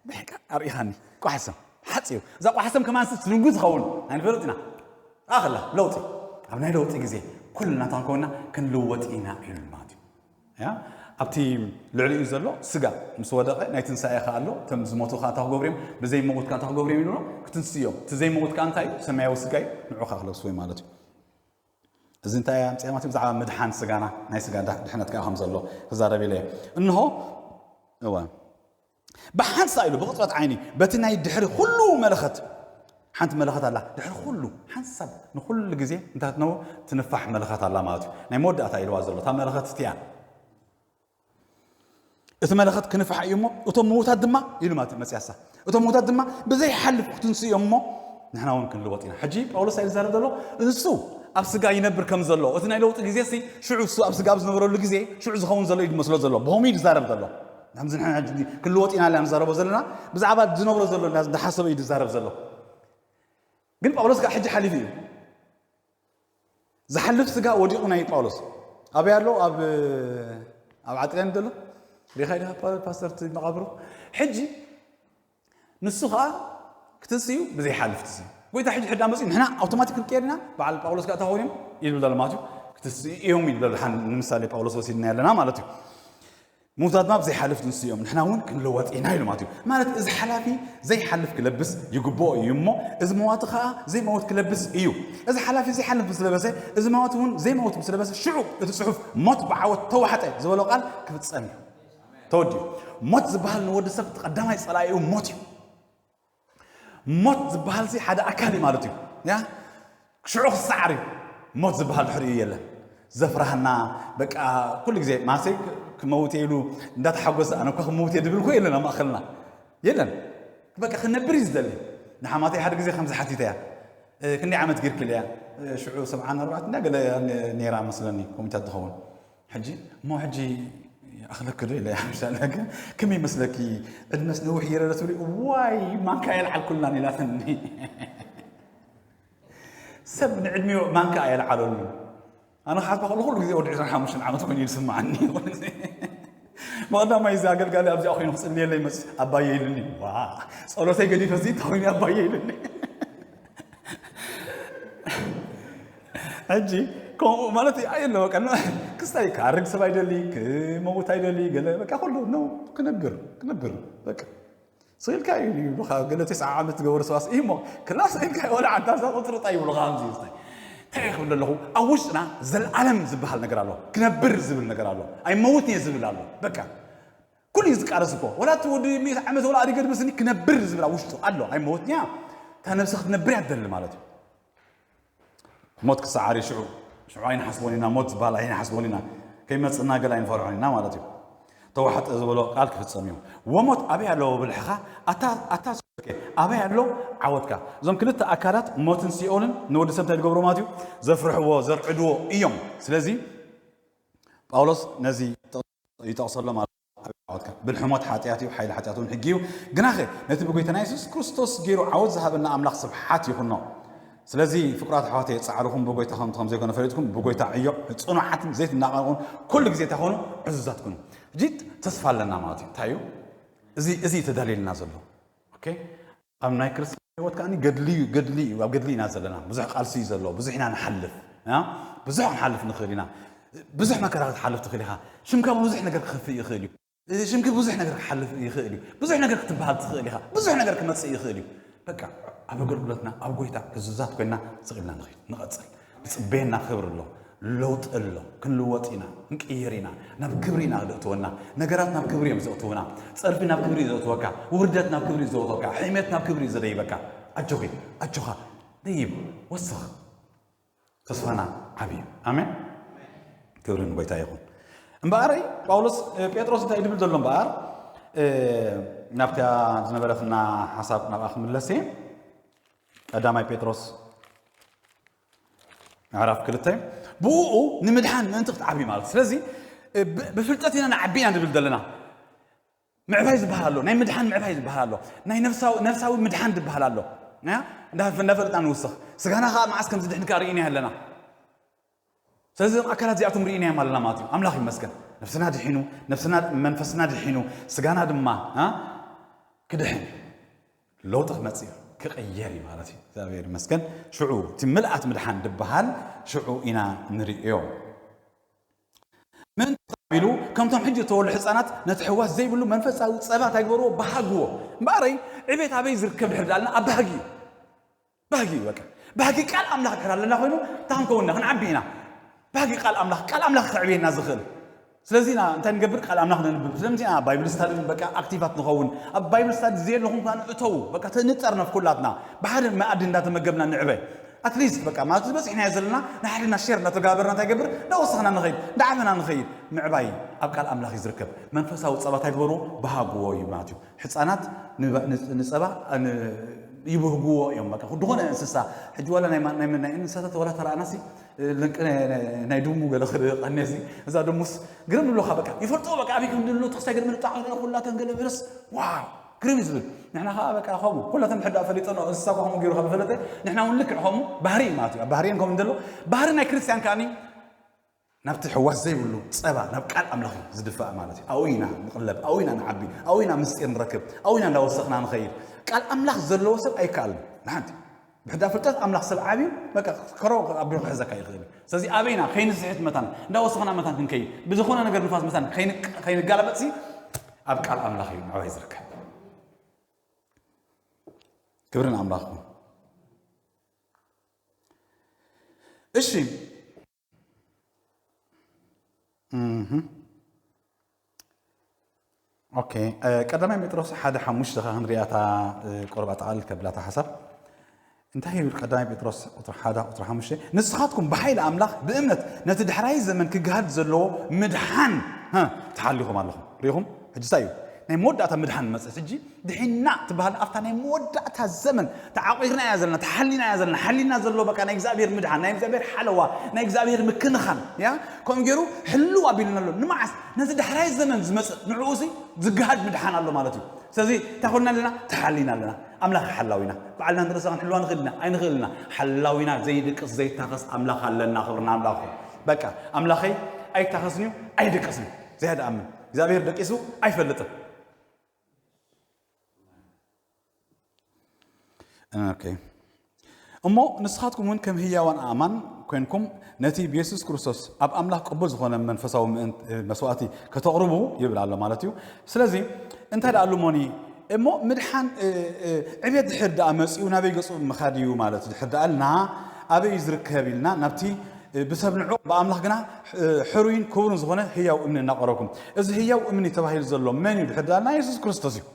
ብሕቃ ኣርኢኻኒ። ቋሕሰም፣ ሓጺሩ። እዛ ቋሕሰም ከማንስ ትድንጉ ዝኸውን ኣይንፈልጥ ኢና። ኣኸላ፣ ለውጢ። ኣብ ናይ ለውጢ ግዜ ኩልና እንታይ ክንከውንና ክንልወጥ ኢና ኢሉ ማለት እዩ። ያ? ኣብቲ ልዕሊኡ ዘሎ ስጋ ምስ ወደቐ ናይ ትንሳኤ ከኣ ኣሎ። እቶም ዝሞቱ ከኣ እንታይ ክገብሩ እዮም? ብዘይመውት ከኣ እንታይ ክገብሩ እዮም ኢሉ ኣሎ? ክትንስኡ እዮም። እቲ ዘይመውት ከኣ እንታይ እዩ? ሰማያዊ ስጋ እዩ። ንዑ ከኣ ክለብስዎ እዩ ማለት እዩ። እዚ እንታይ እያ ኣምፅያ ማለት እዩ? ብዛዕባ ምድሓን ስጋና፣ ናይ ስጋ ዳ-፣ ድሕነት ከኣ ከም ዘሎ ክዛረብ ኢለ እየ። እንሆ፣ እወ፣ ብሓንሳእ ኢሉ ብቕፅበት ዓይኒ በቲ ናይ ድሕሪ ኩሉ መለኸት፣ ሓንቲ መለኸት ኣላ፣ ድሕሪ ኩሉ ሓንሳብ ንኩሉ ግዜ እንታይ ክትነብር ትንፋሕ መለኸት ኣላ ማለት እዩ። ናይ መወዳእታ ኢልዋ ዘሎ እታ መለኸት እቲያ። እቲ መለኸት ክንፋሕ እዩ እሞ፣ እቶም ምዉታት ድማ ኢሉ ማለት እዩ መፅያሳ፣ እቶም ምዉታት ድማ ብዘይሓልፍ ክትንስኡ እዮም እሞ፣ ንሕና እውን ክንልወጥ ኢና። ሕጂ ጳውሎስ እንታይ እዩ ዝዛረብ ዘሎ? ንሱ ኣብ ስጋ ይነብር ከም ዘሎ፣ እቲ ናይ ለውጢ ግዜ ሲ ሽዑ እሱ ኣብ ስጋ ኣብ ዝነበረሉ ግዜ ሽዑ ዝኸውን ዘሎ እዩ ዝመስሎ ዘሎ። ብኸምኡ እዩ ዝዛረብ ዘሎ። ከምዚ ንሕና ሕጂ ክንልወጥ ኢና ኢልና ንዛረቦ ዘለና፣ ብዛዕባ ዝነብሮ ዘሎ እንዳ-፣ እንዳሓሰበ እዩ ዝዛረብ ዘሎ። ግን ጳውሎስ ከዓ ሕጂ ሓሊፉ እዩ። ዝሓልፍ ስጋ ወዲቑ ናይ ጳውሎስ። ኣበይ ኣሎ? ኣብ፣ ኣብ ዓጥልያን ዘሎ? ሪኢኻ ኢኻ ፓ-፣ ፓስተር እቲ መቓብሩ? ሕጂ ንሱ ኸዓ ክትስኡ ብዘይሓልፍ ትስኡ። ጎይታ ሕጂ ሕዳ መፅኡ ንሕና ኣውቶማቲክ ክንቀየር ኢና። በዓል ጳውሎስ ጋር ተኸውንም ይብል ዘሎ ማለት እዩ። ክትስኡ እዮም ይብል ዘሎ። ሓን ንምሳሌ ጳውሎስ ወሲድና ያለና ማለት እዩ። ምውታት ናብ ዘይሓልፍ ንስኡ እዮም፣ ንሕና እውን ክንለወጥ ኢና ኢሉ ማለት እዩ። ማለት እዚ ሓላፊ ዘይሓልፍ ክለብስ ይግብኦ እዩ እሞ፣ እዚ መዋቲ ከዓ ዘይመውት ክለብስ እዩ። እዚ ሓላፊ ዘይሓልፍ ምስ ለበሰ፣ እዚ መዋቲ እውን ዘይመውት ምስ ለበሰ፣ ሽዑ እቲ ጽሑፍ ሞት ብዓወት ተዋሕጠ ዝበሎ ቃል ክፍጸም እዩ። ተወዲኡ። ሞት ዝበሃል ንወዲ ሰብ እቲ ቀዳማይ ጸላኢኡ ሞት እዩ። ሞት ዝበሃል ሲ ሓደ ኣካል እዩ ማለት እዩ። ያ ሽዑ ክሰዓር እዩ። ሞት ዝበሃል ድሕሪኡ የለን። ዘፍራህና በቃ ኩሉ ግዜ ማሰይ ክመውት እየ ኢሉ እንዳተሓጎሰ ኣነ እኳ ክመውት እየ ድብል እኮ የለን ኣብ ማእኸልና የለን። በቃ ክነብር እዩ ዝደሊ። ንሓማተይ ሓደ ግዜ ከምዚ ሓቲተ እያ። ክንደይ ዓመት ጌርክል እያ? ሽዑ ሰብዓን ኣርባዕተን ገለ ነይራ መስለኒ ኮሚታት ትኸውን። ሕጂ እሞ ሕጂ ኣኽለክ ዶ ኢለ ሓምሻለ ግን ከመይ ይመስለኪ? ዕድመስ ነዊሕ ገይረ ዶ ትብሊ? ዋይ ማንካ የልዓልኩልናን ኢላትኒ። ሰብ ንዕድሚኡ ማንካ ኣየልዓለሉ። ኣነ ክሓስባ ከለኹ ኩሉ ግዜ ወዲ ዕስራን ሓሙሽተን ዓመት ኮይኑ ይስምዓኒ። ብቐዳማይ እዚ ኣገልጋሊ ኣብዚኣ ኮይኑ ክጽልየለይ መጽ ኣባየ ኢሉኒ። ዋ ጸሎተይ ገዲፈ እዚ እንታይ ኮይኑ ኣባየ ኢሉኒ። ሕጂ ከምኡ ማለት ኣየለ በቃ ክስታይ ክኣርግ ሰብ ኣይደሊ ክመውት ኣይደሊ ገለ በቃ ኩሉ ነው ክነብር ክነብር በቃ ስኢልካ እዩ ይብሉኻ ገለ ተስዓ ዓመት ዝገበሩ ሰባት እዩ እሞ ክላ ስኢልካ ወላ ዓንታ እዛ ቁፅሪ ጣ ይብሉኻ ከምዚ እንታይ እንታይ ክብል ኣለኹ ኣብ ውሽጥና ዘለዓለም ዝበሃል ነገር ኣሎ ክነብር ዝብል ነገር ኣሎ ኣይመውት እየ ዝብል ኣሎ በቃ ኩሉ እዩ ዝቃለስ እኮ ወላ እቲ ወዲ ሚእቲ ዓመት ወላ ኣሪገ ድመስኒ ክነብር ዝብል ኣብ ውሽጡ ኣሎ ኣይመውት እያ እታ ነብሲ ክትነብር እያ ትደሊ ማለት እዩ ሞት ክሰዓር እዩ ሽዑ ሽዑ ኣይንሓስቦን ኢና ሞት ዝበሃል ኣይንሓስቦን ኢና ከይመፅና ገለ ኣይንፈርሖን ኢና ማለት እዩ ተዋሕጠ ዝበሎ ቃል ክፍፀም እዩ ወሞት ኣበይ ኣለዎ ብልሕኻ ኣታ ኣታ ሰብከ ኣበይ ኣሎ ዓወትካ እዞም ክልተ ኣካላት ሞትን ሲኦልን ንወዲ ሰብ እንታይ ዝገብሮ ማለት እዩ ዘፍርሕዎ ዘርዕድዎ እዮም ስለዚ ጳውሎስ ነዚ ይጠቕሰሎ ማለት ዓወትካ ብልሕሞት ሓጢኣት እዩ ሓይሊ ሓጢኣት እውን ሕጊ እዩ ግናኸ ነቲ ብጎይታና የሱስ ክርስቶስ ገይሩ ዓወት ዝሃበና ኣምላኽ ስብሓት ይኹኖ ስለዚ ፍቅራት ኣሕዋተይ ጻዕርኹም ብጎይታ ከምቲ ከም ዘይኮነ ፈሊጥኩም ብጎይታ ዕዮ ጽኑዓትን ዘይትናቐቁን ኩሉ ግዜ እንታይ ኮኑ ዕዙዛት ኩኑ ሕጂ ተስፋ ኣለና ማለት እዩ እንታይ እዩ እዚ እዚ ተዳልየልና ዘሎ ኦኬ ኣብ ናይ ክርስትያን ህይወት ከዓ ገድሊ ገድሊ እዩ ኣብ ገድሊ ኢና ዘለና ብዙሕ ቃልሲ እዩ ዘሎ ብዙሕ ኢና ንሓልፍ ብዙሕ ክንሓልፍ ንኽእል ኢና ብዙሕ መከራ ክትሓልፍ ትኽእል ኢኻ ሽምካ ብዙሕ ነገር ክኸፍእ ይኽእል እዩ ሽምኪ ብዙሕ ነገር ክሓልፍ ይኽእል እዩ ብዙሕ ነገር ክትበሃል ትኽእል ኢኻ ብዙሕ ነገር ክመፅእ ይኽእል እዩ በቃ ኣብ ኣገልግሎትና ኣብ ጎይታ ህዙዛት ኮይና ስቕ ኢልና ንኽእል ንቐፅል ዝፅበየና ክብሪ ኣሎ ለውጢ ኣሎ ክንልወጥ ኢና ክንቅየር ኢና ናብ ክብሪ ኢና ዘእትወና ነገራት ናብ ክብሪ እዮም ዘእትውና ፀርፊ ናብ ክብሪ ዘእትወካ ውርደት ናብ ክብሪ ዘእትወካ ሕሜት ናብ ክብሪ ዘደይበካ ኣጆኺ ኣጆኻ ደይብ ወስኽ ተስፋና ዓብዩ ኣሜን ክብሪ ንጎይታ ይኹን እምበኣረይ ጳውሎስ ጴጥሮስ እንታይ ድብል ዘሎ እምበኣር ናብታ ዝነበረትና ሓሳብ ናብኣ ክምለስ እየ ቀዳማይ ጴጥሮስ ምዕራፍ ክልተ ብኡ ንምድሓን ምእንቲ ክትዓብዩ ማለት ስለዚ ብፍልጠት ኢና ንዓቢ ኢና ንብል ዘለና ምዕባይ ዝበሃል ኣሎ ናይ ምድሓን ምዕባይ ዝበሃል ኣሎ ናይ ነፍሳዊ ምድሓን ዝበሃል ኣሎ እንዳፈለጥና ንውስኽ ስጋና ከዓ መዓስ ከም ዝድሕን ከዓ ርኢና ኣለና ስለዚ እዞም ኣካላት እዚኣቶም ርኢናዮም ኣለና ማለት እዩ ኣምላኽ ይመስገን ነፍስና ድሒኑ ነፍስና መንፈስና ድሒኑ ስጋና ድማ ክድሕን ለውጢ ክመፅእ እዩ ክቕየር እዩ ማለት እዩ እግዚኣብሔር ይመስገን ሽዑ እቲ ምልኣት ምድሓን ዝበሃል ሽዑ ኢና ንርእዮ ምእንቲ ቢሉ ከምቶም ሕጂ ዝተወሉ ህፃናት ነቲ ሕዋስ ዘይብሉ መንፈሳዊ ፀባ እንታይ ግበርዎ በሃግዎ እምበኣረይ ዕቤት ኣበይ ዝርከብ ድሕር ዳልና ኣብ ባህጊ እዩ ባህጊ እዩ በቃ ባህጊ ቃል ኣምላኽ ድሕር ኣለና ኮይኑ እንታይ ክንከውንና ክንዓቢ ኢና ባህጊ ቃል ኣምላኽ ቃል ኣምላኽ ክዕብየና ዝኽእል ስለዚ ኢና እንታይ ንገብር ቃል ኣምላኽ ነንብብ ስለምዚ ኢና ባይብል ስታዲ በቃ ኣክቲቫት ንኸውን ኣብ ባይብል ስታዲ ዘየለኹም ከዓ ንእተው በቃ ተንጠርነፍ ኩላትና ብሓደ መኣዲ እንዳተመገብና ንዕበ ኣትሊስት በቃ ማለት ዝበፅሕናዮ ዘለና ንሓድና ሼር እናተጋበርና እንታይ ገብር እንዳወሰኽና ንኸይድ እንዳዓበና ንኸይድ ምዕባይ ኣብ ቃል ኣምላኽ እዩ ዝርከብ መንፈሳዊ ፀባ እንታይ ግበርዎ በሃግዎ እዩ ማለት እዩ ህፃናት ንፀባ ይብህግዎ እዮም በቃ ዝኾነ እንስሳ ሕጂ ዋላ ናይ እንስሳታት ዋላ ተረኣናሲ ልንቂ ናይ ድሙ ገለ ክርኢ ቀኔሲ እዛ ድሙስ ግርም ይብለካ በቃ ይፈልጥዎ በቃ ኣበይ ከም ድሎ ተስታይ ገለ ምልጣዕ ኩላተን ገለ ብለስ ዋው ግርም እዩ ዝብል ንሕና ከዓ በቃ ከምኡ ኩላተን ሕዳ ፈሊጠን እንስሳ እኳ ከምኡ ገይሩ ከም ፈለጠ ንሕና እውን ልክዕ ከምኡ ባህሪ እዩ ማለት እዩ ኣብ ባህሪን ከምኡ እንደሎ ባህሪ ናይ ክርስቲያን ከዓኒ ናብቲ ሕዋስ ዘይብሉ ጸባ ናብ ቃል ኣምላኽ እዩ ዝድፋእ ማለት እዩ። ኣብኡ ኢና ንቕለብ፣ ኣብኡ ኢና ንዓቢ፣ ኣብኡ ኢና ምስጢር ንረክብ፣ ኣብኡ ኢና እንዳወሰኽና ንኸይድ። ቃል ኣምላኽ ዘለዎ ሰብ ኣይከኣልን። ንሓንቲ ብሕዳ ፍልጠት ኣምላኽ ሰብ ዓብዩ በቃ ከሮ ኣቢሉ ክሕዘካ ይኽእል እዩ። ስለዚ ኣበይና ከይንስሕት መታን እንዳወሰኽና መታን ክንከይድ ብዝኾነ ነገር ንፋስ መታን ከይንጋለበጥሲ ኣብ ቃል ኣምላኽ እዩ ምዕባይ ዝርከብ። ክብርን ኣምላኽ እሺ። ኦኬ። ቀዳማይ ጴጥሮስ ሓደ ሓሙሽተ ካ ክንሪኣታ ቁርብ ኣጠቓልል ከብላታ ሓሳብ እንታይ ይብል? ቀዳማይ ጴጥሮስ ቁጥሪ ሓደ ቁጥሪ ሓሙሽተ፣ ንስኻትኩም ብሓይሊ ኣምላኽ ብእምነት ነቲ ድሕራይ ዘመን ክግሃድ ዘለዎ ምድሓን ትሓሊኹም ኣለኹም። ሪኹም ሕጂ ሳይ እዩ ናይ መወዳእታ ምድሓን መፅእ ሕጂ ድሒና ትበሃል ኣብታ ናይ መወዳእታ ዘመን ተዓቂርና እያ ዘለና፣ ተሓሊና እያ ዘለና። ሓሊና ዘሎ በቃ ናይ እግዚኣብሔር ምድሓን፣ ናይ እግዚኣብሔር ሓለዋ፣ ናይ እግዚኣብሔር ምክንኻን እያ። ከምኡ ገይሩ ሕልው ኣቢልና ኣሎ። ንመዓስ? ነዚ ዳሕራይ ዘመን ዝመጽእ ንዕኡ ሲ ዝግሃድ ምድሓን ኣሎ ማለት እዩ። ስለዚ እንታይ ኮይንና ኣለና? ተሓሊና ኣለና። ኣምላኽ ሓላዊና ባዕልና ንርእስና ክንሕልዋ ንኽእል ኢና ኣይንኽእል ኢና። ሓላዊና ዘይድቅስ ዘይታኸስ ኣምላኽ ኣለና። ክብርና ኣምላኽ። በቃ ኣምላኸይ ኣይታኸስን እዩ ኣይድቅስን እዩ። ዘይሃድኣምን እግዚኣብሔር ደቂሱ ኣይፈልጥን። እሞ ንስኻትኩም እውን ከም ህያዋን ኣእማን ኮይንኩም ነቲ ብየሱስ ክርስቶስ ኣብ ኣምላኽ ቅቡል ዝኾነ መንፈሳዊ መስዋእቲ ከተቕርቡ ይብል ኣሎ ማለት እዩ። ስለዚ እንታይ ደኣ ኣሉ ሞኒ እሞ ምድሓን ዕቤት ድሕር ደኣ መፅኡ ናበይ ገፁ ምኻድ እዩ ማለት ድሕር ደኣልና ኣበይ እዩ ዝርከብ ኢልና ናብቲ ብሰብ ንዑቕ ብኣምላኽ ግና ሕሩይን ክቡርን ዝኾነ ህያው እምኒ እናቐረብኩም። እዚ ህያው እምኒ ተባሂሉ ዘሎ መን እዩ ድሕር ደኣልና የሱስ ክርስቶስ እዩ።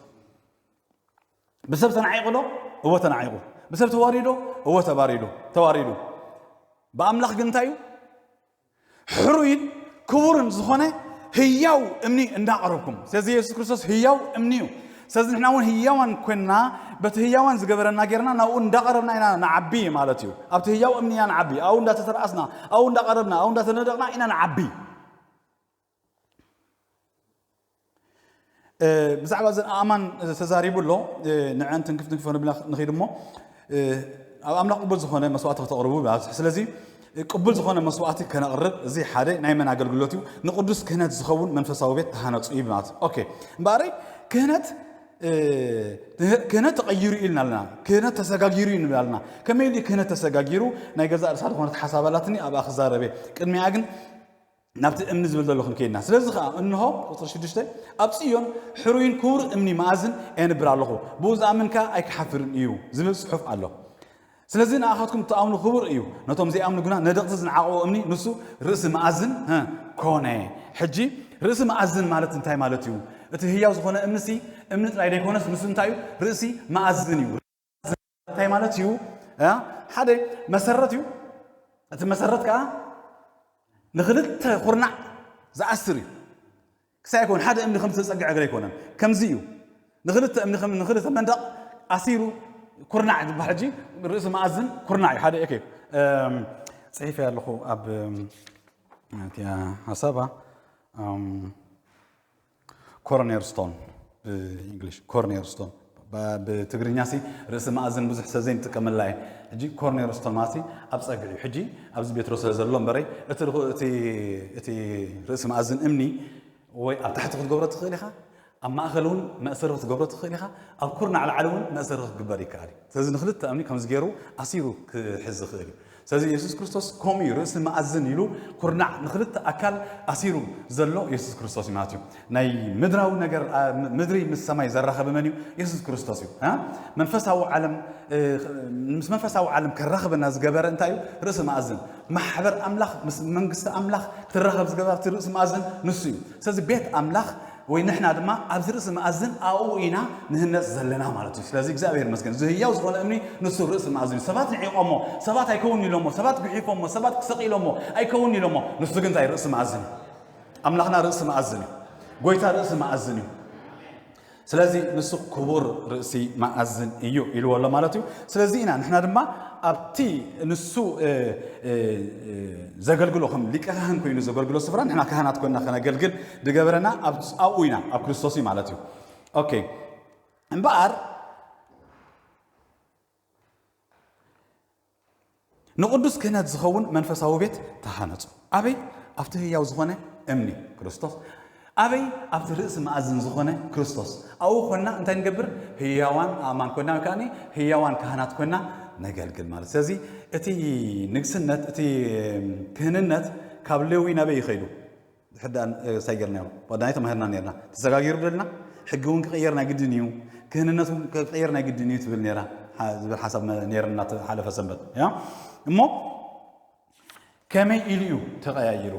ብሰብ ተናዒቑ ዶ? እወ ተናዒቑ። ብሰብ ተዋሪዶ? እወ ተባሪዶ ተዋሪዱ። ብኣምላኽ ግን እንታይ እዩ? ሕሩይን ክቡርን ዝኾነ ህያው እምኒ እንዳቐረብኩም። ስለዚ የሱስ ክርስቶስ ህያው እምኒ እዩ። ስለዚ ንሕና እውን ህያዋን ኮይንና በቲ ህያዋን ዝገበረና ጌርና ናብኡ እንዳቐረብና ኢና ንዓቢ ማለት እዩ። ኣብቲ ህያው እምኒ ኢና ንዓቢ። ኣብኡ እንዳተተርኣስና፣ ኣብኡ እንዳቐረብና፣ ኣብኡ እንዳተነደቕና ኢና ንዓቢ። ብዛዕባ እዘን ኣእማን ተዛሪቡ ኣሎ። ንዐን ትንክፍ ትንክፍ ንብል ንኺድ እሞ ኣብ ኣምላኽ ቅቡል ዝኾነ መስዋእቲ ከተቕርቡ ብኣብዝሒ። ስለዚ ቅቡል ዝኾነ መስዋእቲ ከነቕርብ እዚ ሓደ ናይ መን ኣገልግሎት እዩ? ንቅዱስ ክህነት ዝኸውን መንፈሳዊ ቤት ተሃነጹ እዩ ማለት። ኦኬ እምበኣረይ ክህነት ክህነት ተቐይሩ ኢልና ኣለና። ክህነት ተሰጋጊሩ እዩ ንብል ኣለና። ከመይ ኢሉ ክህነት ተሰጋጊሩ? ናይ ገዛእ ርእሳ ዝኾነት ሓሳብ ኣላትኒ ኣብኣ ክዛረበ ቅድሚኣ ግን ናብቲ እምኒ ዝብል ዘለኹም ከይድና። ስለዚ ኸዓ እንሆ ቁፅሪ ሽዱሽተ ኣብ ፅዮን ሕሩይን ክቡር እምኒ መኣዝን የንብር ኣለኹ፣ ብኡ ዝኣምን ከኣ ኣይክሓፍርን እዩ ዝብል ፅሑፍ ኣሎ። ስለዚ ንኣኻትኩም እትኣምኑ ክቡር እዩ፣ ነቶም ዘይኣምኑ ግና ነደቕቲ ዝነዓቕዎ እምኒ ንሱ ርእሲ መኣዝን ኮነ። ሕጂ ርእሲ መኣዝን ማለት እንታይ ማለት እዩ? እቲ ህያው ዝኾነ እምኒሲ እምኒ ጥራይ ዘይኮነስ ንሱ እንታይ እዩ? ርእሲ መኣዝን እዩ። እንታይ ማለት እዩ? ሓደ መሰረት እዩ። እቲ መሰረት ከዓ ንክልተ ኩርናዕ ዝኣስር እዩ። ክሳይ ኣይኮን ሓደ እምኒ ከም ዝተፀግዐ ገለ ኣይኮነን። ከምዚ እዩ። ንክልተ እምኒ ከም ንክልተ መንደቕ ኣሲሩ ኩርናዕ ዝበሃል ሕጂ ርእሲ መኣዝን ኩርናዕ እዩ። ሓደ ኦኬ፣ እም፣ ጽሒፈ ኣለኹ ኣብ፣ እም፣ እቲኣ ሓሳባ፣ እም፣ ኮርኔር ስቶን፣ ብእንግሊሽ ኮርኔር ስቶን። ብ-፣ ብትግርኛ ሲ ርእሲ መኣዝን ብዙሕ ሰብ ዘይንጥቀመላ እየ። ሕጂ ኮርኔር ስቶን ማለት ሲ ኣብ ጸግዒ እዩ። ሕጂ ኣብዚ ቤትሮ ስለ ዘሎ እምበረይ እቲ ርኹ-፣ እቲ፣ እቲ ርእሲ መኣዝን እምኒ ወይ ኣብ ታሕቲ ክትገብሮ ትኽእል ኢኻ፣ ኣብ ማእከል እውን መእሰሪ ክትገብሮ ትኽእል ኢኻ፣ ኣብ ኩርናዕ ላዕሊ እውን መእሰሪ ክትግበር ይከኣል እዩ። ስለዚ ንክልተ እምኒ ከምዚ ገይሩ ኣሲሩ ክሕዝ ዝኽእል እዩ። ስለዚ የሱስ ክርስቶስ ከምኡ እዩ፣ ርእሲ መኣዝን ኢሉ ኩርናዕ ንክልተ ኣካል ኣሲሩ ዘሎ የሱስ ክርስቶስ እዩ ማለት እዩ። ናይ ምድራዊ ነገር፣ አ፣ ምድሪ ምስ ሰማይ ዘራኸበ መን እዩ? የሱስ ክርስቶስ እዩ። አ? መንፈሳዊ ዓለም፣ እ፣ ምስ መንፈሳዊ ዓለም ከራኽበና ዝገበረ እንታይ እዩ? ርእሲ መኣዝን። ማሕበር ኣምላኽ ምስ መንግስቲ ኣምላኽ ክትራኸብ ዝገበረ እቲ ርእሲ መኣዝን ንሱ እዩ። ስለዚ ቤት ኣምላኽ ወይ ንሕና ድማ ኣብዚ ርእሲ መኣዝን ኣብኡ ኢና ንህነጽ ዘለና ማለት እዩ። ስለዚ እግዚኣብሔር ይመስገን። እዚ ህያው ዝኾነ እምኒ ንሱ ርእሲ መኣዝን እዩ። ሰባት ንዒቖሞ፣ ሰባት ኣይከውን ኢሎሞ፣ ሰባት ጉሒፎሞ፣ ሰባት ክሰቕ ኢሎሞ ኣይከውን ኢሎሞ። ንሱ ግን እንታይ ርእሲ መኣዝን እዩ። ኣምላኽና ርእሲ መኣዝን እዩ። ጎይታ ርእሲ መኣዝን እዩ። ስለዚ ንሱ ክቡር ርእሲ መኣዝን እዩ ኢልዎ ኣሎ ማለት እዩ። ስለዚ ኢና ንሕና ድማ ኣብቲ ንሱ፣ እ፣ እ፣ እ፣ ዘገልግሎ ከም ሊቀ ካህን ኮይኑ ዘገልግሎ ስፍራ ንሕና ካህናት ኮይንና ከነገልግል ዝገበረና ኣብ-፣ ኣብኡ ኢና፣ ኣብ ክርስቶስ እዩ ማለት እዩ። ኦኬ። እምበኣር ንቅዱስ ክህነት ዝኸውን መንፈሳዊ ቤት ተሃነጹ። ኣበይ? ኣብቲ ህያው ዝኾነ እምኒ ክርስቶስ። ኣበይ? ኣብቲ ርእሲ መኣዝን ዝኾነ ክርስቶስ። ኣብኡ ኮና እንታይ ንገብር? ህያዋን ኣእማን ኮና፣ ወይ ከኣኒ ህያዋን ካህናት ኮና ነገልግል ማለት። ስለዚ እቲ ንግስነት፣ እቲ ክህንነት ካብ ሌዊ ናበይ ይኸይዱ? ሕዳን ሳይ ገርናዮ ወዳይ ተማህርና ነርና። ተሰጋጊሩ ደልና፣ ሕጊ እውን ክቕየር ናይ ግድን እዩ፣ ክህንነት እውን ክቕየር ናይ ግድን እዩ ትብል ነራ፣ ዝብል ሓሳብ ነርና ሓለፈ ሰንበት። እሞ ከመይ ኢሉ እዩ ተቐያይሩ?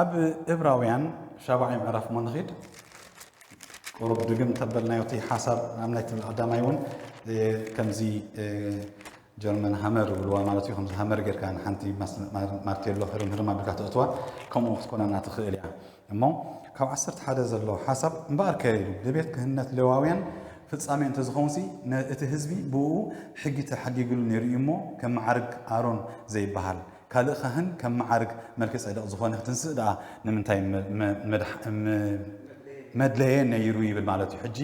ኣብ እብራውያን ሻብዓይ ምዕራፍ እሞ ንኺድ። ቁሩብ ድግም ተበልናዮ እቲ ሓሳብ ኣብ ናይ ትብል ቀዳማይ እውን ከምዚ ጀርመን ሃመር ይብልዋ ማለት እዩ። ከምዚ ሃመር ጌርካ ንሓንቲ ማርቴሎ ህርም ህርም ኣቢልካ ተእትዋ፣ ከምኡ ክትኮነና ትኽእል እያ። እሞ ካብ ዓሰርተ ሓደ ዘሎ ሓሳብ እምበኣርከ ኢሉ ንቤት ክህነት ሌዋውያን ፍጻሜ እንተዝኸውን ሲ እቲ ህዝቢ ብኡ ሕጊ ተሓጊግሉ ነይሩ እዩ እሞ ከም መዓርግ ኣሮን ዘይበሃል ካልእ ካህን ከም መዓርግ መልከ ጸደቕ ዝኾነ ክትንስእ ደኣ ንምንታይ መድለየ ነይሩ ይብል ማለት እዩ። ሕጂ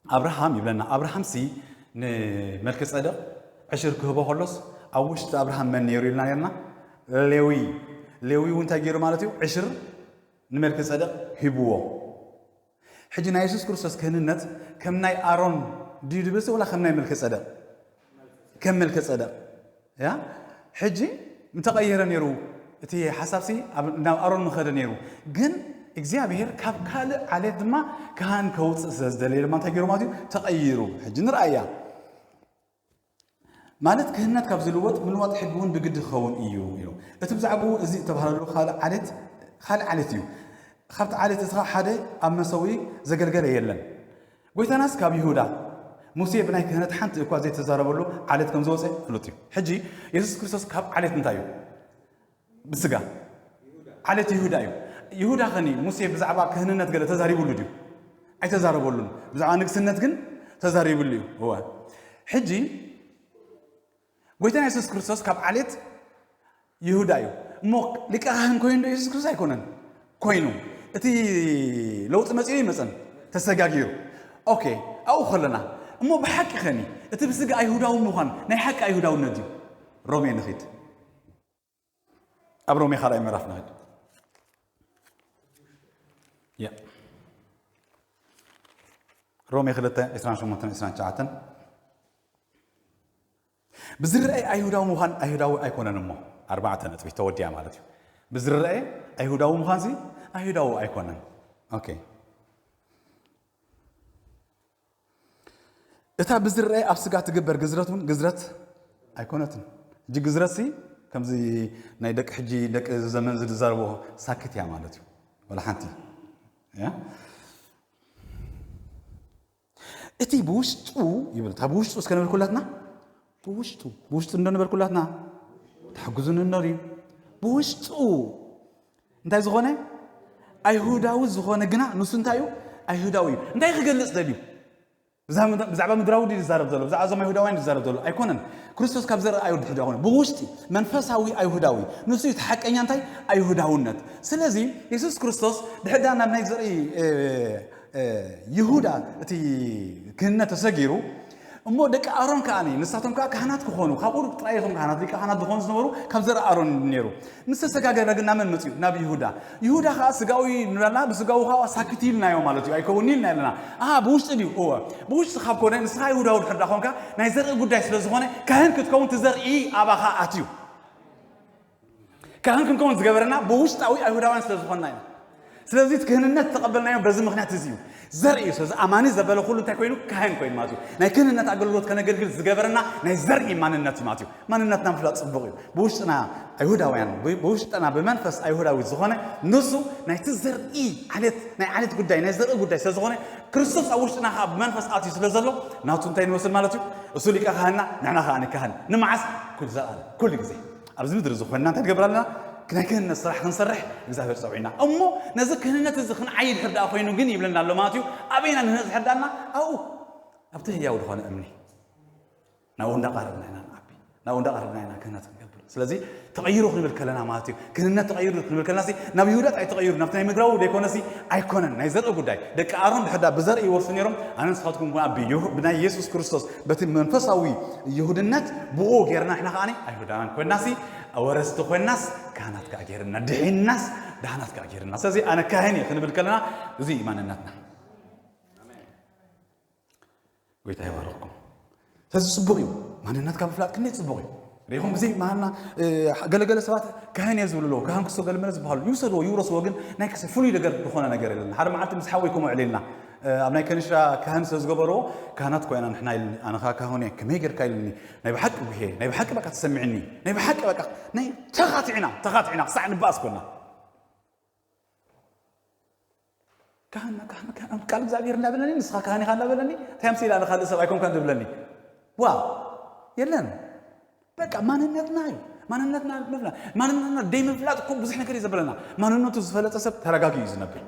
ኣብርሃም ይብለና ኣብርሃም ሲ ንመልከ ጸደቕ ዕሽር ክህቦ ከሎስ ኣብ ውሽጢ ኣብርሃም መን ነይሩ ኢልና ነርና? ሌዊ። ሌዊ እውን እንታይ ገይሩ ማለት እዩ? ዕሽር ንመልከ ጸደቕ ሂብዎ። ሕጂ ናይ የሱስ ክርስቶስ ክህንነት ከም ናይ ኣሮን ድዩ ድብል ወላ ከም ናይ መልከ ጸደቕ? ከም መልከ ጸደቕ። ያ ሕጂ እንተቐየረ ነይሩ እቲ ሓሳብሲ ናብ ኣሮን ምኸደ ነይሩ። ግን እግዚኣብሔር ካብ ካልእ ዓሌት ድማ ካህን ከውፅእ ስለ ዝደለየ ድማ እንታይ ገይሩ ማለት እዩ? ተቐይሩ። ሕጂ ንርኣያ ማለት ክህነት ካብ ዝልወጥ ምልዋጥ ሕጊ እውን ብግዲ ክኸውን እዩ ኢሉ። እቲ ብዛዕባኡ እዚ እተባህለሉ ካልእ ዓሌት ካልእ ዓሌት እዩ። ካብቲ ዓሌት እቲ ሓደ ኣብ መሰዊ ዘገልገለ የለን። ጎይታናስ ካብ ይሁዳ ሙሴ ብናይ ክህነት ሓንቲ እኳ ዘይተዛረበሉ ዓሌት ከም ዝወፀ ፍሉጥ እዩ። ሕጂ የሱስ ክርስቶስ ካብ ዓሌት እንታይ እዩ? ብስጋ ዓሌት ይሁዳ እዩ። ይሁዳ ኸኒ ሙሴ ብዛዕባ ክህንነት ገለ ተዛሪቡሉ ድዩ? ኣይተዛረበሉን። ብዛዕባ ንግስነት ግን ተዛሪቡሉ እዩ። እወ። ሕጂ ጎይታና የሱስ ክርስቶስ ካብ ዓሌት ይሁዳ እዩ። እሞ ሊቀ ካህን ኮይኑ ዶ የሱስ ክርስቶስ ኣይኮነን? ኮይኑ። እቲ ለውጢ መጺኡ ይመጸን ተሰጋጊሩ። ኦኬ፣ ኣብኡ ከለና እሞ ብሓቂ ኸኒ እቲ ብስጋ ኣይሁዳዊ ምዃን ናይ ሓቂ ኣይሁዳውነት ድዩ? ሮሜ ንኺድ። ኣብ ሮሜ ካልኣይ ምዕራፍ ንኺድ። ያ። ሮሜ ክልተ ዕስራን ሸሞንተን ዕስራን ትሽዓተን። ብዝረአ ኣይሁዳዊ ምዃን ኣይሁዳዊ ኣይኮነን እሞ ኣርባዕተ ነጥቢ ተወዲያ ማለት እዩ። ብዝረአ ኣይሁዳዊ ምዃን ሲ ኣይሁዳዊ ኣይኮነን። ኦኬ። እታ ብዝረአ ኣብ ስጋ ትግበር ግዝረት እውን ግዝረት ኣይኮነትን። ሕጂ ግዝረት ሲ ከምዚ ናይ ደቂ ሕጂ ደቂ ዘመን ዝዛረቦ ሳክት እያ ማለት እዩ። ወላ ሓንቲ። ያ? እቲ ብውሽጡ ይብል። እታ ብውሽጡ እስከ ንበል ኩላትና? ብውሽጡ። ብውሽጡ እንዶ ንበል ኩላትና? ተሓግዙኒ እንዶ ድዩ? ብውሽጡ እንታይ ዝኾነ? ኣይሁዳዊ ዝኾነ ግና ንሱ እንታይ እዩ? ኣይሁዳዊ እዩ። እንታይ ክገልጽ ደልዩ? ብዛ-፣ ብዛዕባ ምድራዊ ድዩ ዝዛረብ ዘሎ? ብዛዕባ እዞም ኣይሁዳውያን ዝዛረብ ዘሎ? ኣይኮነን። ክርስቶስ ካብ ዘርኢ ኣይሁድ ኣይኮነን። ብውሽጢ መንፈሳዊ ኣይሁዳዊ። ንሱ እዩ እቲ ሓቀኛ እንታይ? ኣይሁዳውነት። ስለዚ የሱስ ክርስቶስ ድሕዳ ናብ ናይ ዘርኢ፣ እ፣ እ፣ ይሁዳ እቲ ክህነት ተሰጊሩ፣ እሞ ደቂ ኣሮን ከኣ ንሳቶም ከኣ ካህናት ክኾኑ፣ ካብኡ ጥራይ እቶም ካህናት፣ ሊቀ ካህናት ዝኾኑ ዝነበሩ ካብ ዘርኢ ኣሮን ነይሩ። ምስ ተሰጋገረ ግን ናብ መን መጺኡ? ናብ ይሁዳ። ይሁዳ ከኣ ስጋዊ ንብለና፣ ብስጋዊ ከኣ ሳክት ኢልናዮ ማለት እዩ። ኣይከውን ኢልና ኣለና። ኣሃ፣ ብውሽጢ ድዩ? እወ። ብውሽጢ ካብ ኮነ፣ ንስኻ ይሁዳዊ ድሕር ዳ ኮንካ፣ ናይ ዘርኢ ጉዳይ ስለ ዝኾነ፣ ካህን ክትከውን እቲ ዘርኢ ኣባኻ ኣትዩ። ካህን ክንከውን ዝገበረና ብውሽጣዊ ኣይሁዳውያን ስለ ዝኾንና ኢና። ስለዚ እቲ ክህንነት ዝተቐበልናዮ በዚ ምኽንያት እዚ እዩ። ዘርኢ እዩ። ስለዚ ኣማኒ ዘበለ ኩሉ እንታይ ኮይኑ? ካህን ኮይኑ ማለት እዩ። ናይ ክህንነት ኣገልግሎት ከነገልግል ዝገበረና ናይ ዘርኢ ማንነት እዩ ማለት እዩ። ማንነትና ምፍላጥ ጽቡቕ እዩ። ብውሽጥና ኣይሁዳውያን፣ ብ-፣ ብውሽጥና ብመንፈስ ኣይሁዳዊ ዝኾነ ንሱ ናይቲ ዘርኢ ዓሌት፣ ናይ ዓሌት ጉዳይ፣ ናይ ዘርኢ ጉዳይ ስለ ዝኾነ ክርስቶስ ኣብ ውሽጥና ከኣ ብመንፈስ ኣትዩ ስለ ዘሎ ናቱ እንታይ ንመስል ማለት እዩ? እሱ ሊቀ ካህንና፣ ንሕና ከኣ ንካህን። ንመዓስ? ኩሉ ዘኣለ፣ ኩሉ ግዜ። ኣብዚ ምድሪ እዚ ኮይንና እንታይ ንገብር ኣለና? ናይ ክህነት ስራሕ ክንሰርሕ እግዚኣብሔር ጸውዒና። እሞ ነዚ ክህነት እዚ ክንዓይ ድሕር ደኣ ኮይኑ ግን ይብለና ኣሎ ማለት እዩ። ኣበይና ንህነጽ ድሕር ደኣና? ኣብኡ። ኣብቲ ህያው ዝኾነ እምኒ። ናብኡ እንዳቐረብና ኢና ንዓቢ። ናብኡ እንዳቐረብና ኢና ክህነት ክንገብር። ስለዚ ተቐይሩ ክንብል ከለና ማለት እዩ። ክህነት ተቐይሩ ክንብል ከለና ሲ ናብ ይሁዳ ጥራይ ተቐይሩ፣ ናብቲ ናይ ምድራዊ ዘይኮነ ሲ ኣይኮነን። ናይ ዘርኢ ጉዳይ፣ ደቂ ኣሮን ድሕዳ ብዘርኢ ይወርሱ ነይሮም፣ ኣነ ንስኻትኩም እውን ኣብ ይሁ- ብናይ የሱስ ክርስቶስ በቲ መንፈሳዊ ይሁድነት ብኡ ጌርና ንሕና ከዓኒ ኣይሁዳውያን ኮይና ሲ ወረስቲ ኮይናስ ካህናት ከዓ ጌርና ድሒናስ ዳህናት ከዓ ጌርና። ስለዚ ኣነ ካህን እየ ክንብል ከለና እዚ እዩ ማንነትና። ጎይታ ይባርኽኩም። ስለዚ ጽቡቕ እዩ፣ ማንነትካ ምፍላጥ ክንደይ ጽቡቕ እዩ። ሪኹም ብዘይ ማና ገለገለ ሰባት ካህን እየ ዝብሉ ኣለዉ። ካህን ክስቶ ገለመለ ዝበሃሉ ይውሰድዎ ይውረስዎ፣ ግን ናይ ክሲ ፍሉይ ነገር ዝኾነ ነገር የለን። ሓደ መዓልቲ ምስ ሓወይ ከምኡ ዕሊልና ኣብ ናይ ከንሻ ካህን ስለ ዝገበርዎ ካህናት ኮይና ንሕና ኢልኒ። ኣነ ኸዓ ካህን እየ፣ ከመይ ጌርካ ኢልኒ። ናይ ብሓቂ ጉሄ፣ ናይ ብሓቂ በቃ ተሰሚዕኒ፣ ናይ ብሓቂ በቃ ናይ ተኻቲዕና ተኻቲዕና ክሳዕ ንባኣስ ኮና። ካህን ካህን ካህን ቃል እግዚኣብሔር እንዳበለኒ ንስኻ ካህን ኢኻ እንዳበለኒ እንታይ ኣምሲላ ንኻልእ ሰብ ኣይኮንካን ዝብለኒ ዋ የለን። በቃ ማንነትና እዩ። ማንነትና ምፍላጥ፣ ማንነትና ደይ ምፍላጥ እኮ ብዙሕ ነገር እዩ ዘብለና። ማንነቱ ዝፈለጠ ሰብ ተረጋጊ እዩ ዝነብር።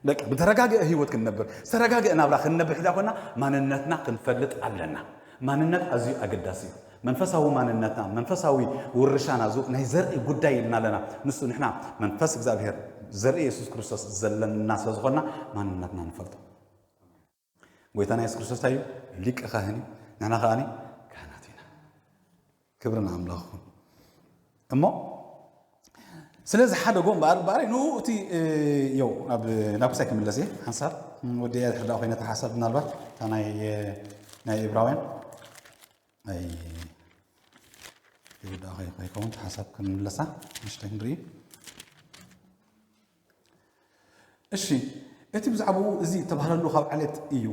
በቃ ብተረጋገ ህይወት ክንነብር፣ ዝተረጋገ ናብራ ክንነብር ሒዛ ኮና ማንነትና ክንፈልጥ ኣለና። ማንነት ኣዝዩ ኣገዳሲ እዩ። መንፈሳዊ ማንነትና፣ መንፈሳዊ ውርሻና፣ ዙ ናይ ዘርኢ ጉዳይ ኢልና ኣለና። ንሱ ንሕና መንፈስ እግዚኣብሔር ዘርኢ የሱስ ክርስቶስ ዘለና ስለ ዝኾንና ማንነትና ንፈልጦ። ጎይታና የሱስ ክርስቶስ እንታይ እዩ? ሊቀ ካህን እዩ። ንሕና ከዓኒ ካህናት ኢና። ክብሪ ንኣምላኽ ይኹን። እሞ ስለዚ ሓደ ጎ እምበኣር እምበኣር ንኡ እቲ እ፣ የው ናብ ናብ ክሳይ ክምለስ እየ ሓንሳብ ወዲ እያ ድሕር ኮይነ ተሓሳብ ምናልባት እታ ናይ እ፣ ናይ ኢብራውያን ናይ ይሁዳ ከይ- ከይከውን ሓሳብ ክንምለሳ ንሽተ ክንርኢ። እሺ፣ እቲ ብዛዕባኡ እዚ እተባህለሉ ካብ ዓሌት እዩ።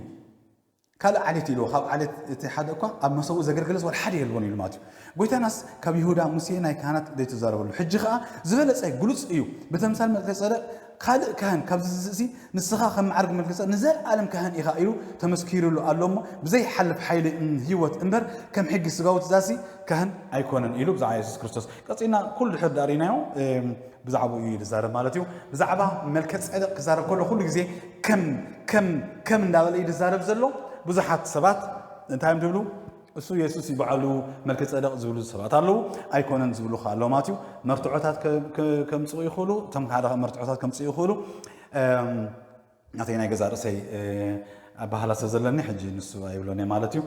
ካልእ ዓሌት ኢልዎ፣ ካብ ዓሌት እቲ ሓደ እኳ ኣብ መሰቡ ዘገልገለስ ወላ ሓደ የልቦን ኢሉ ማለት እዩ። ጎይታናስ ካብ ይሁዳ ሙሴ ናይ ካህናት ዘይተዛረበሉ፣ ሕጂ ኸኣ ዝበለጸ ግሉጽ እዩ። ብተምሳል መልከ ጸደቅ ካልእ ካህን ካብዚ ዝስእሲ ንስኻ ከም መዓርግ መልከ ጸደቅ ንዘለኣለም ካህን ኢኻ ኢሉ ተመስኪሩሉ ኣሎ እሞ ብዘይሓልፍ ሓይሊ ህይወት እምበር ከም ሕጊ ስጋዊ ትእዛዝሲ ካህን ኣይኮነን ኢሉ ብዛዕባ የሱስ ክርስቶስ ቀጺልና ኩሉ ድሕር ዳሪናዮ። ብዛዕባኡ እዩ ዝዛረብ ማለት እዩ። ብዛዕባ መልከ ጸደቅ ክዛረብ ከሎ ኩሉ ግዜ ከም ከም ከም እንዳበለ እዩ ዝዛረብ ዘሎ። ብዙሓት ሰባት እንታይ እዮም ዝብሉ? እሱ የሱስ እዩ በዓሉ መልከ ጸደቅ ዝብሉ ሰባት ኣለዉ፣ ኣይኮነን ዝብሉ ከ ኣለዉ ማለት እዩ። መርትዖታት ከ- ከ- ከምጽኡ ይኽእሉ፣ እቶም ሓደ መርትዖታት ከምጽኡ ይኽእሉ። እም፣ ናተይ ናይ ገዛ ርእሰይ እ፣ ኣባህላ ስለ ዘለኒ ሕጂ ንሱ ኣይብሎን እየ ማለት እዩ።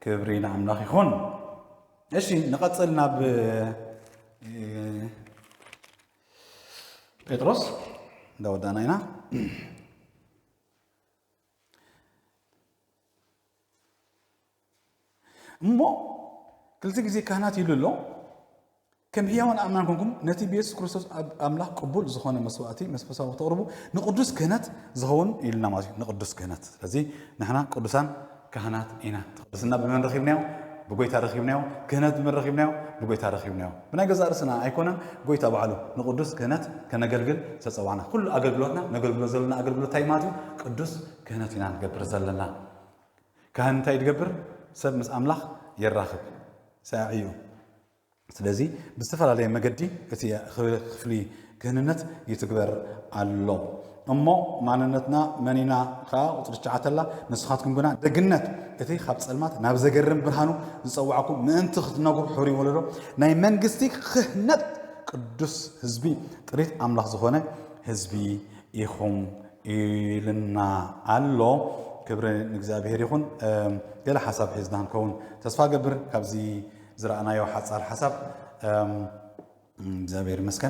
ክብሪ ንኣምላኽ ይኹን። እሺ ንቐጽል ናብ እ፣ ጴጥሮስ እንዳወዳእና ኢና። እሞ ክልተ ግዜ ካህናት ኢሉ ኣሎ። ከም ህያውን ኣእማን ኮንኩም ነቲ ብየሱስ ክርስቶስ ኣብ ኣምላኽ ቅቡል ዝኾነ መስዋእቲ መንፈሳዊ ተቕርቡ ንቅዱስ ክህነት ዝኸውን ኢሉና ማለት እዩ። ንቅዱስ ክህነት። ስለዚ ንሕና ቅዱሳን ካህናት ኢና። እቲ ቅድስና ብመን ረኺብናዮ? ብጎይታ ረኺብናዮ። ክህነት ብመን ረኺብናዮ? ብጎይታ ረኺብናዮ። ብናይ ገዛእ ርእስና ኣይኮነን፣ ጎይታ ባዕሉ ንቅዱስ ክህነት ከነገልግል ዝተጸዋዕና። ኩሉ ኣገልግሎትና ነገልግሎ ዘለና ኣገልግሎት እንታይ ማለት እዩ? ቅዱስ ክህነት ኢና ንገብር ዘለና። ካህን እንታይ ትገብር? ሰብ ምስ ኣምላኽ የራኽብ፣ ሰዓዒ እዩ። ስለዚ ብዝተፈላለየ መገዲ እቲ ክፍሊ ክህንነት ይትግበር ኣሎ። እሞ ማንነትና መን ኢና ከኣ ቁጽሪ ትሽዓተ ኣላ። ንስኻትኩም ግና ደግነት እቲ ካብ ጸልማት ናብ ዘገርም ብርሃኑ ዝጸዋዕኩም ምእንቲ ክትነግሩ ሕሩይ ወለዶ ናይ መንግስቲ ክህነት ቅዱስ ህዝቢ ጥሪት ኣምላኽ ዝኾነ ህዝቢ ኢኹም ኢልና ኣሎ። ክብሪ ንእግዚኣብሔር ይኹን። እም፣ ገለ ሓሳብ ሒዝና ክንከውን ተስፋ ገብር ካብዚ ዝረኣናዮ ሓጻር ሓሳብ። እም፣ እግዚኣብሔር ይመስገን።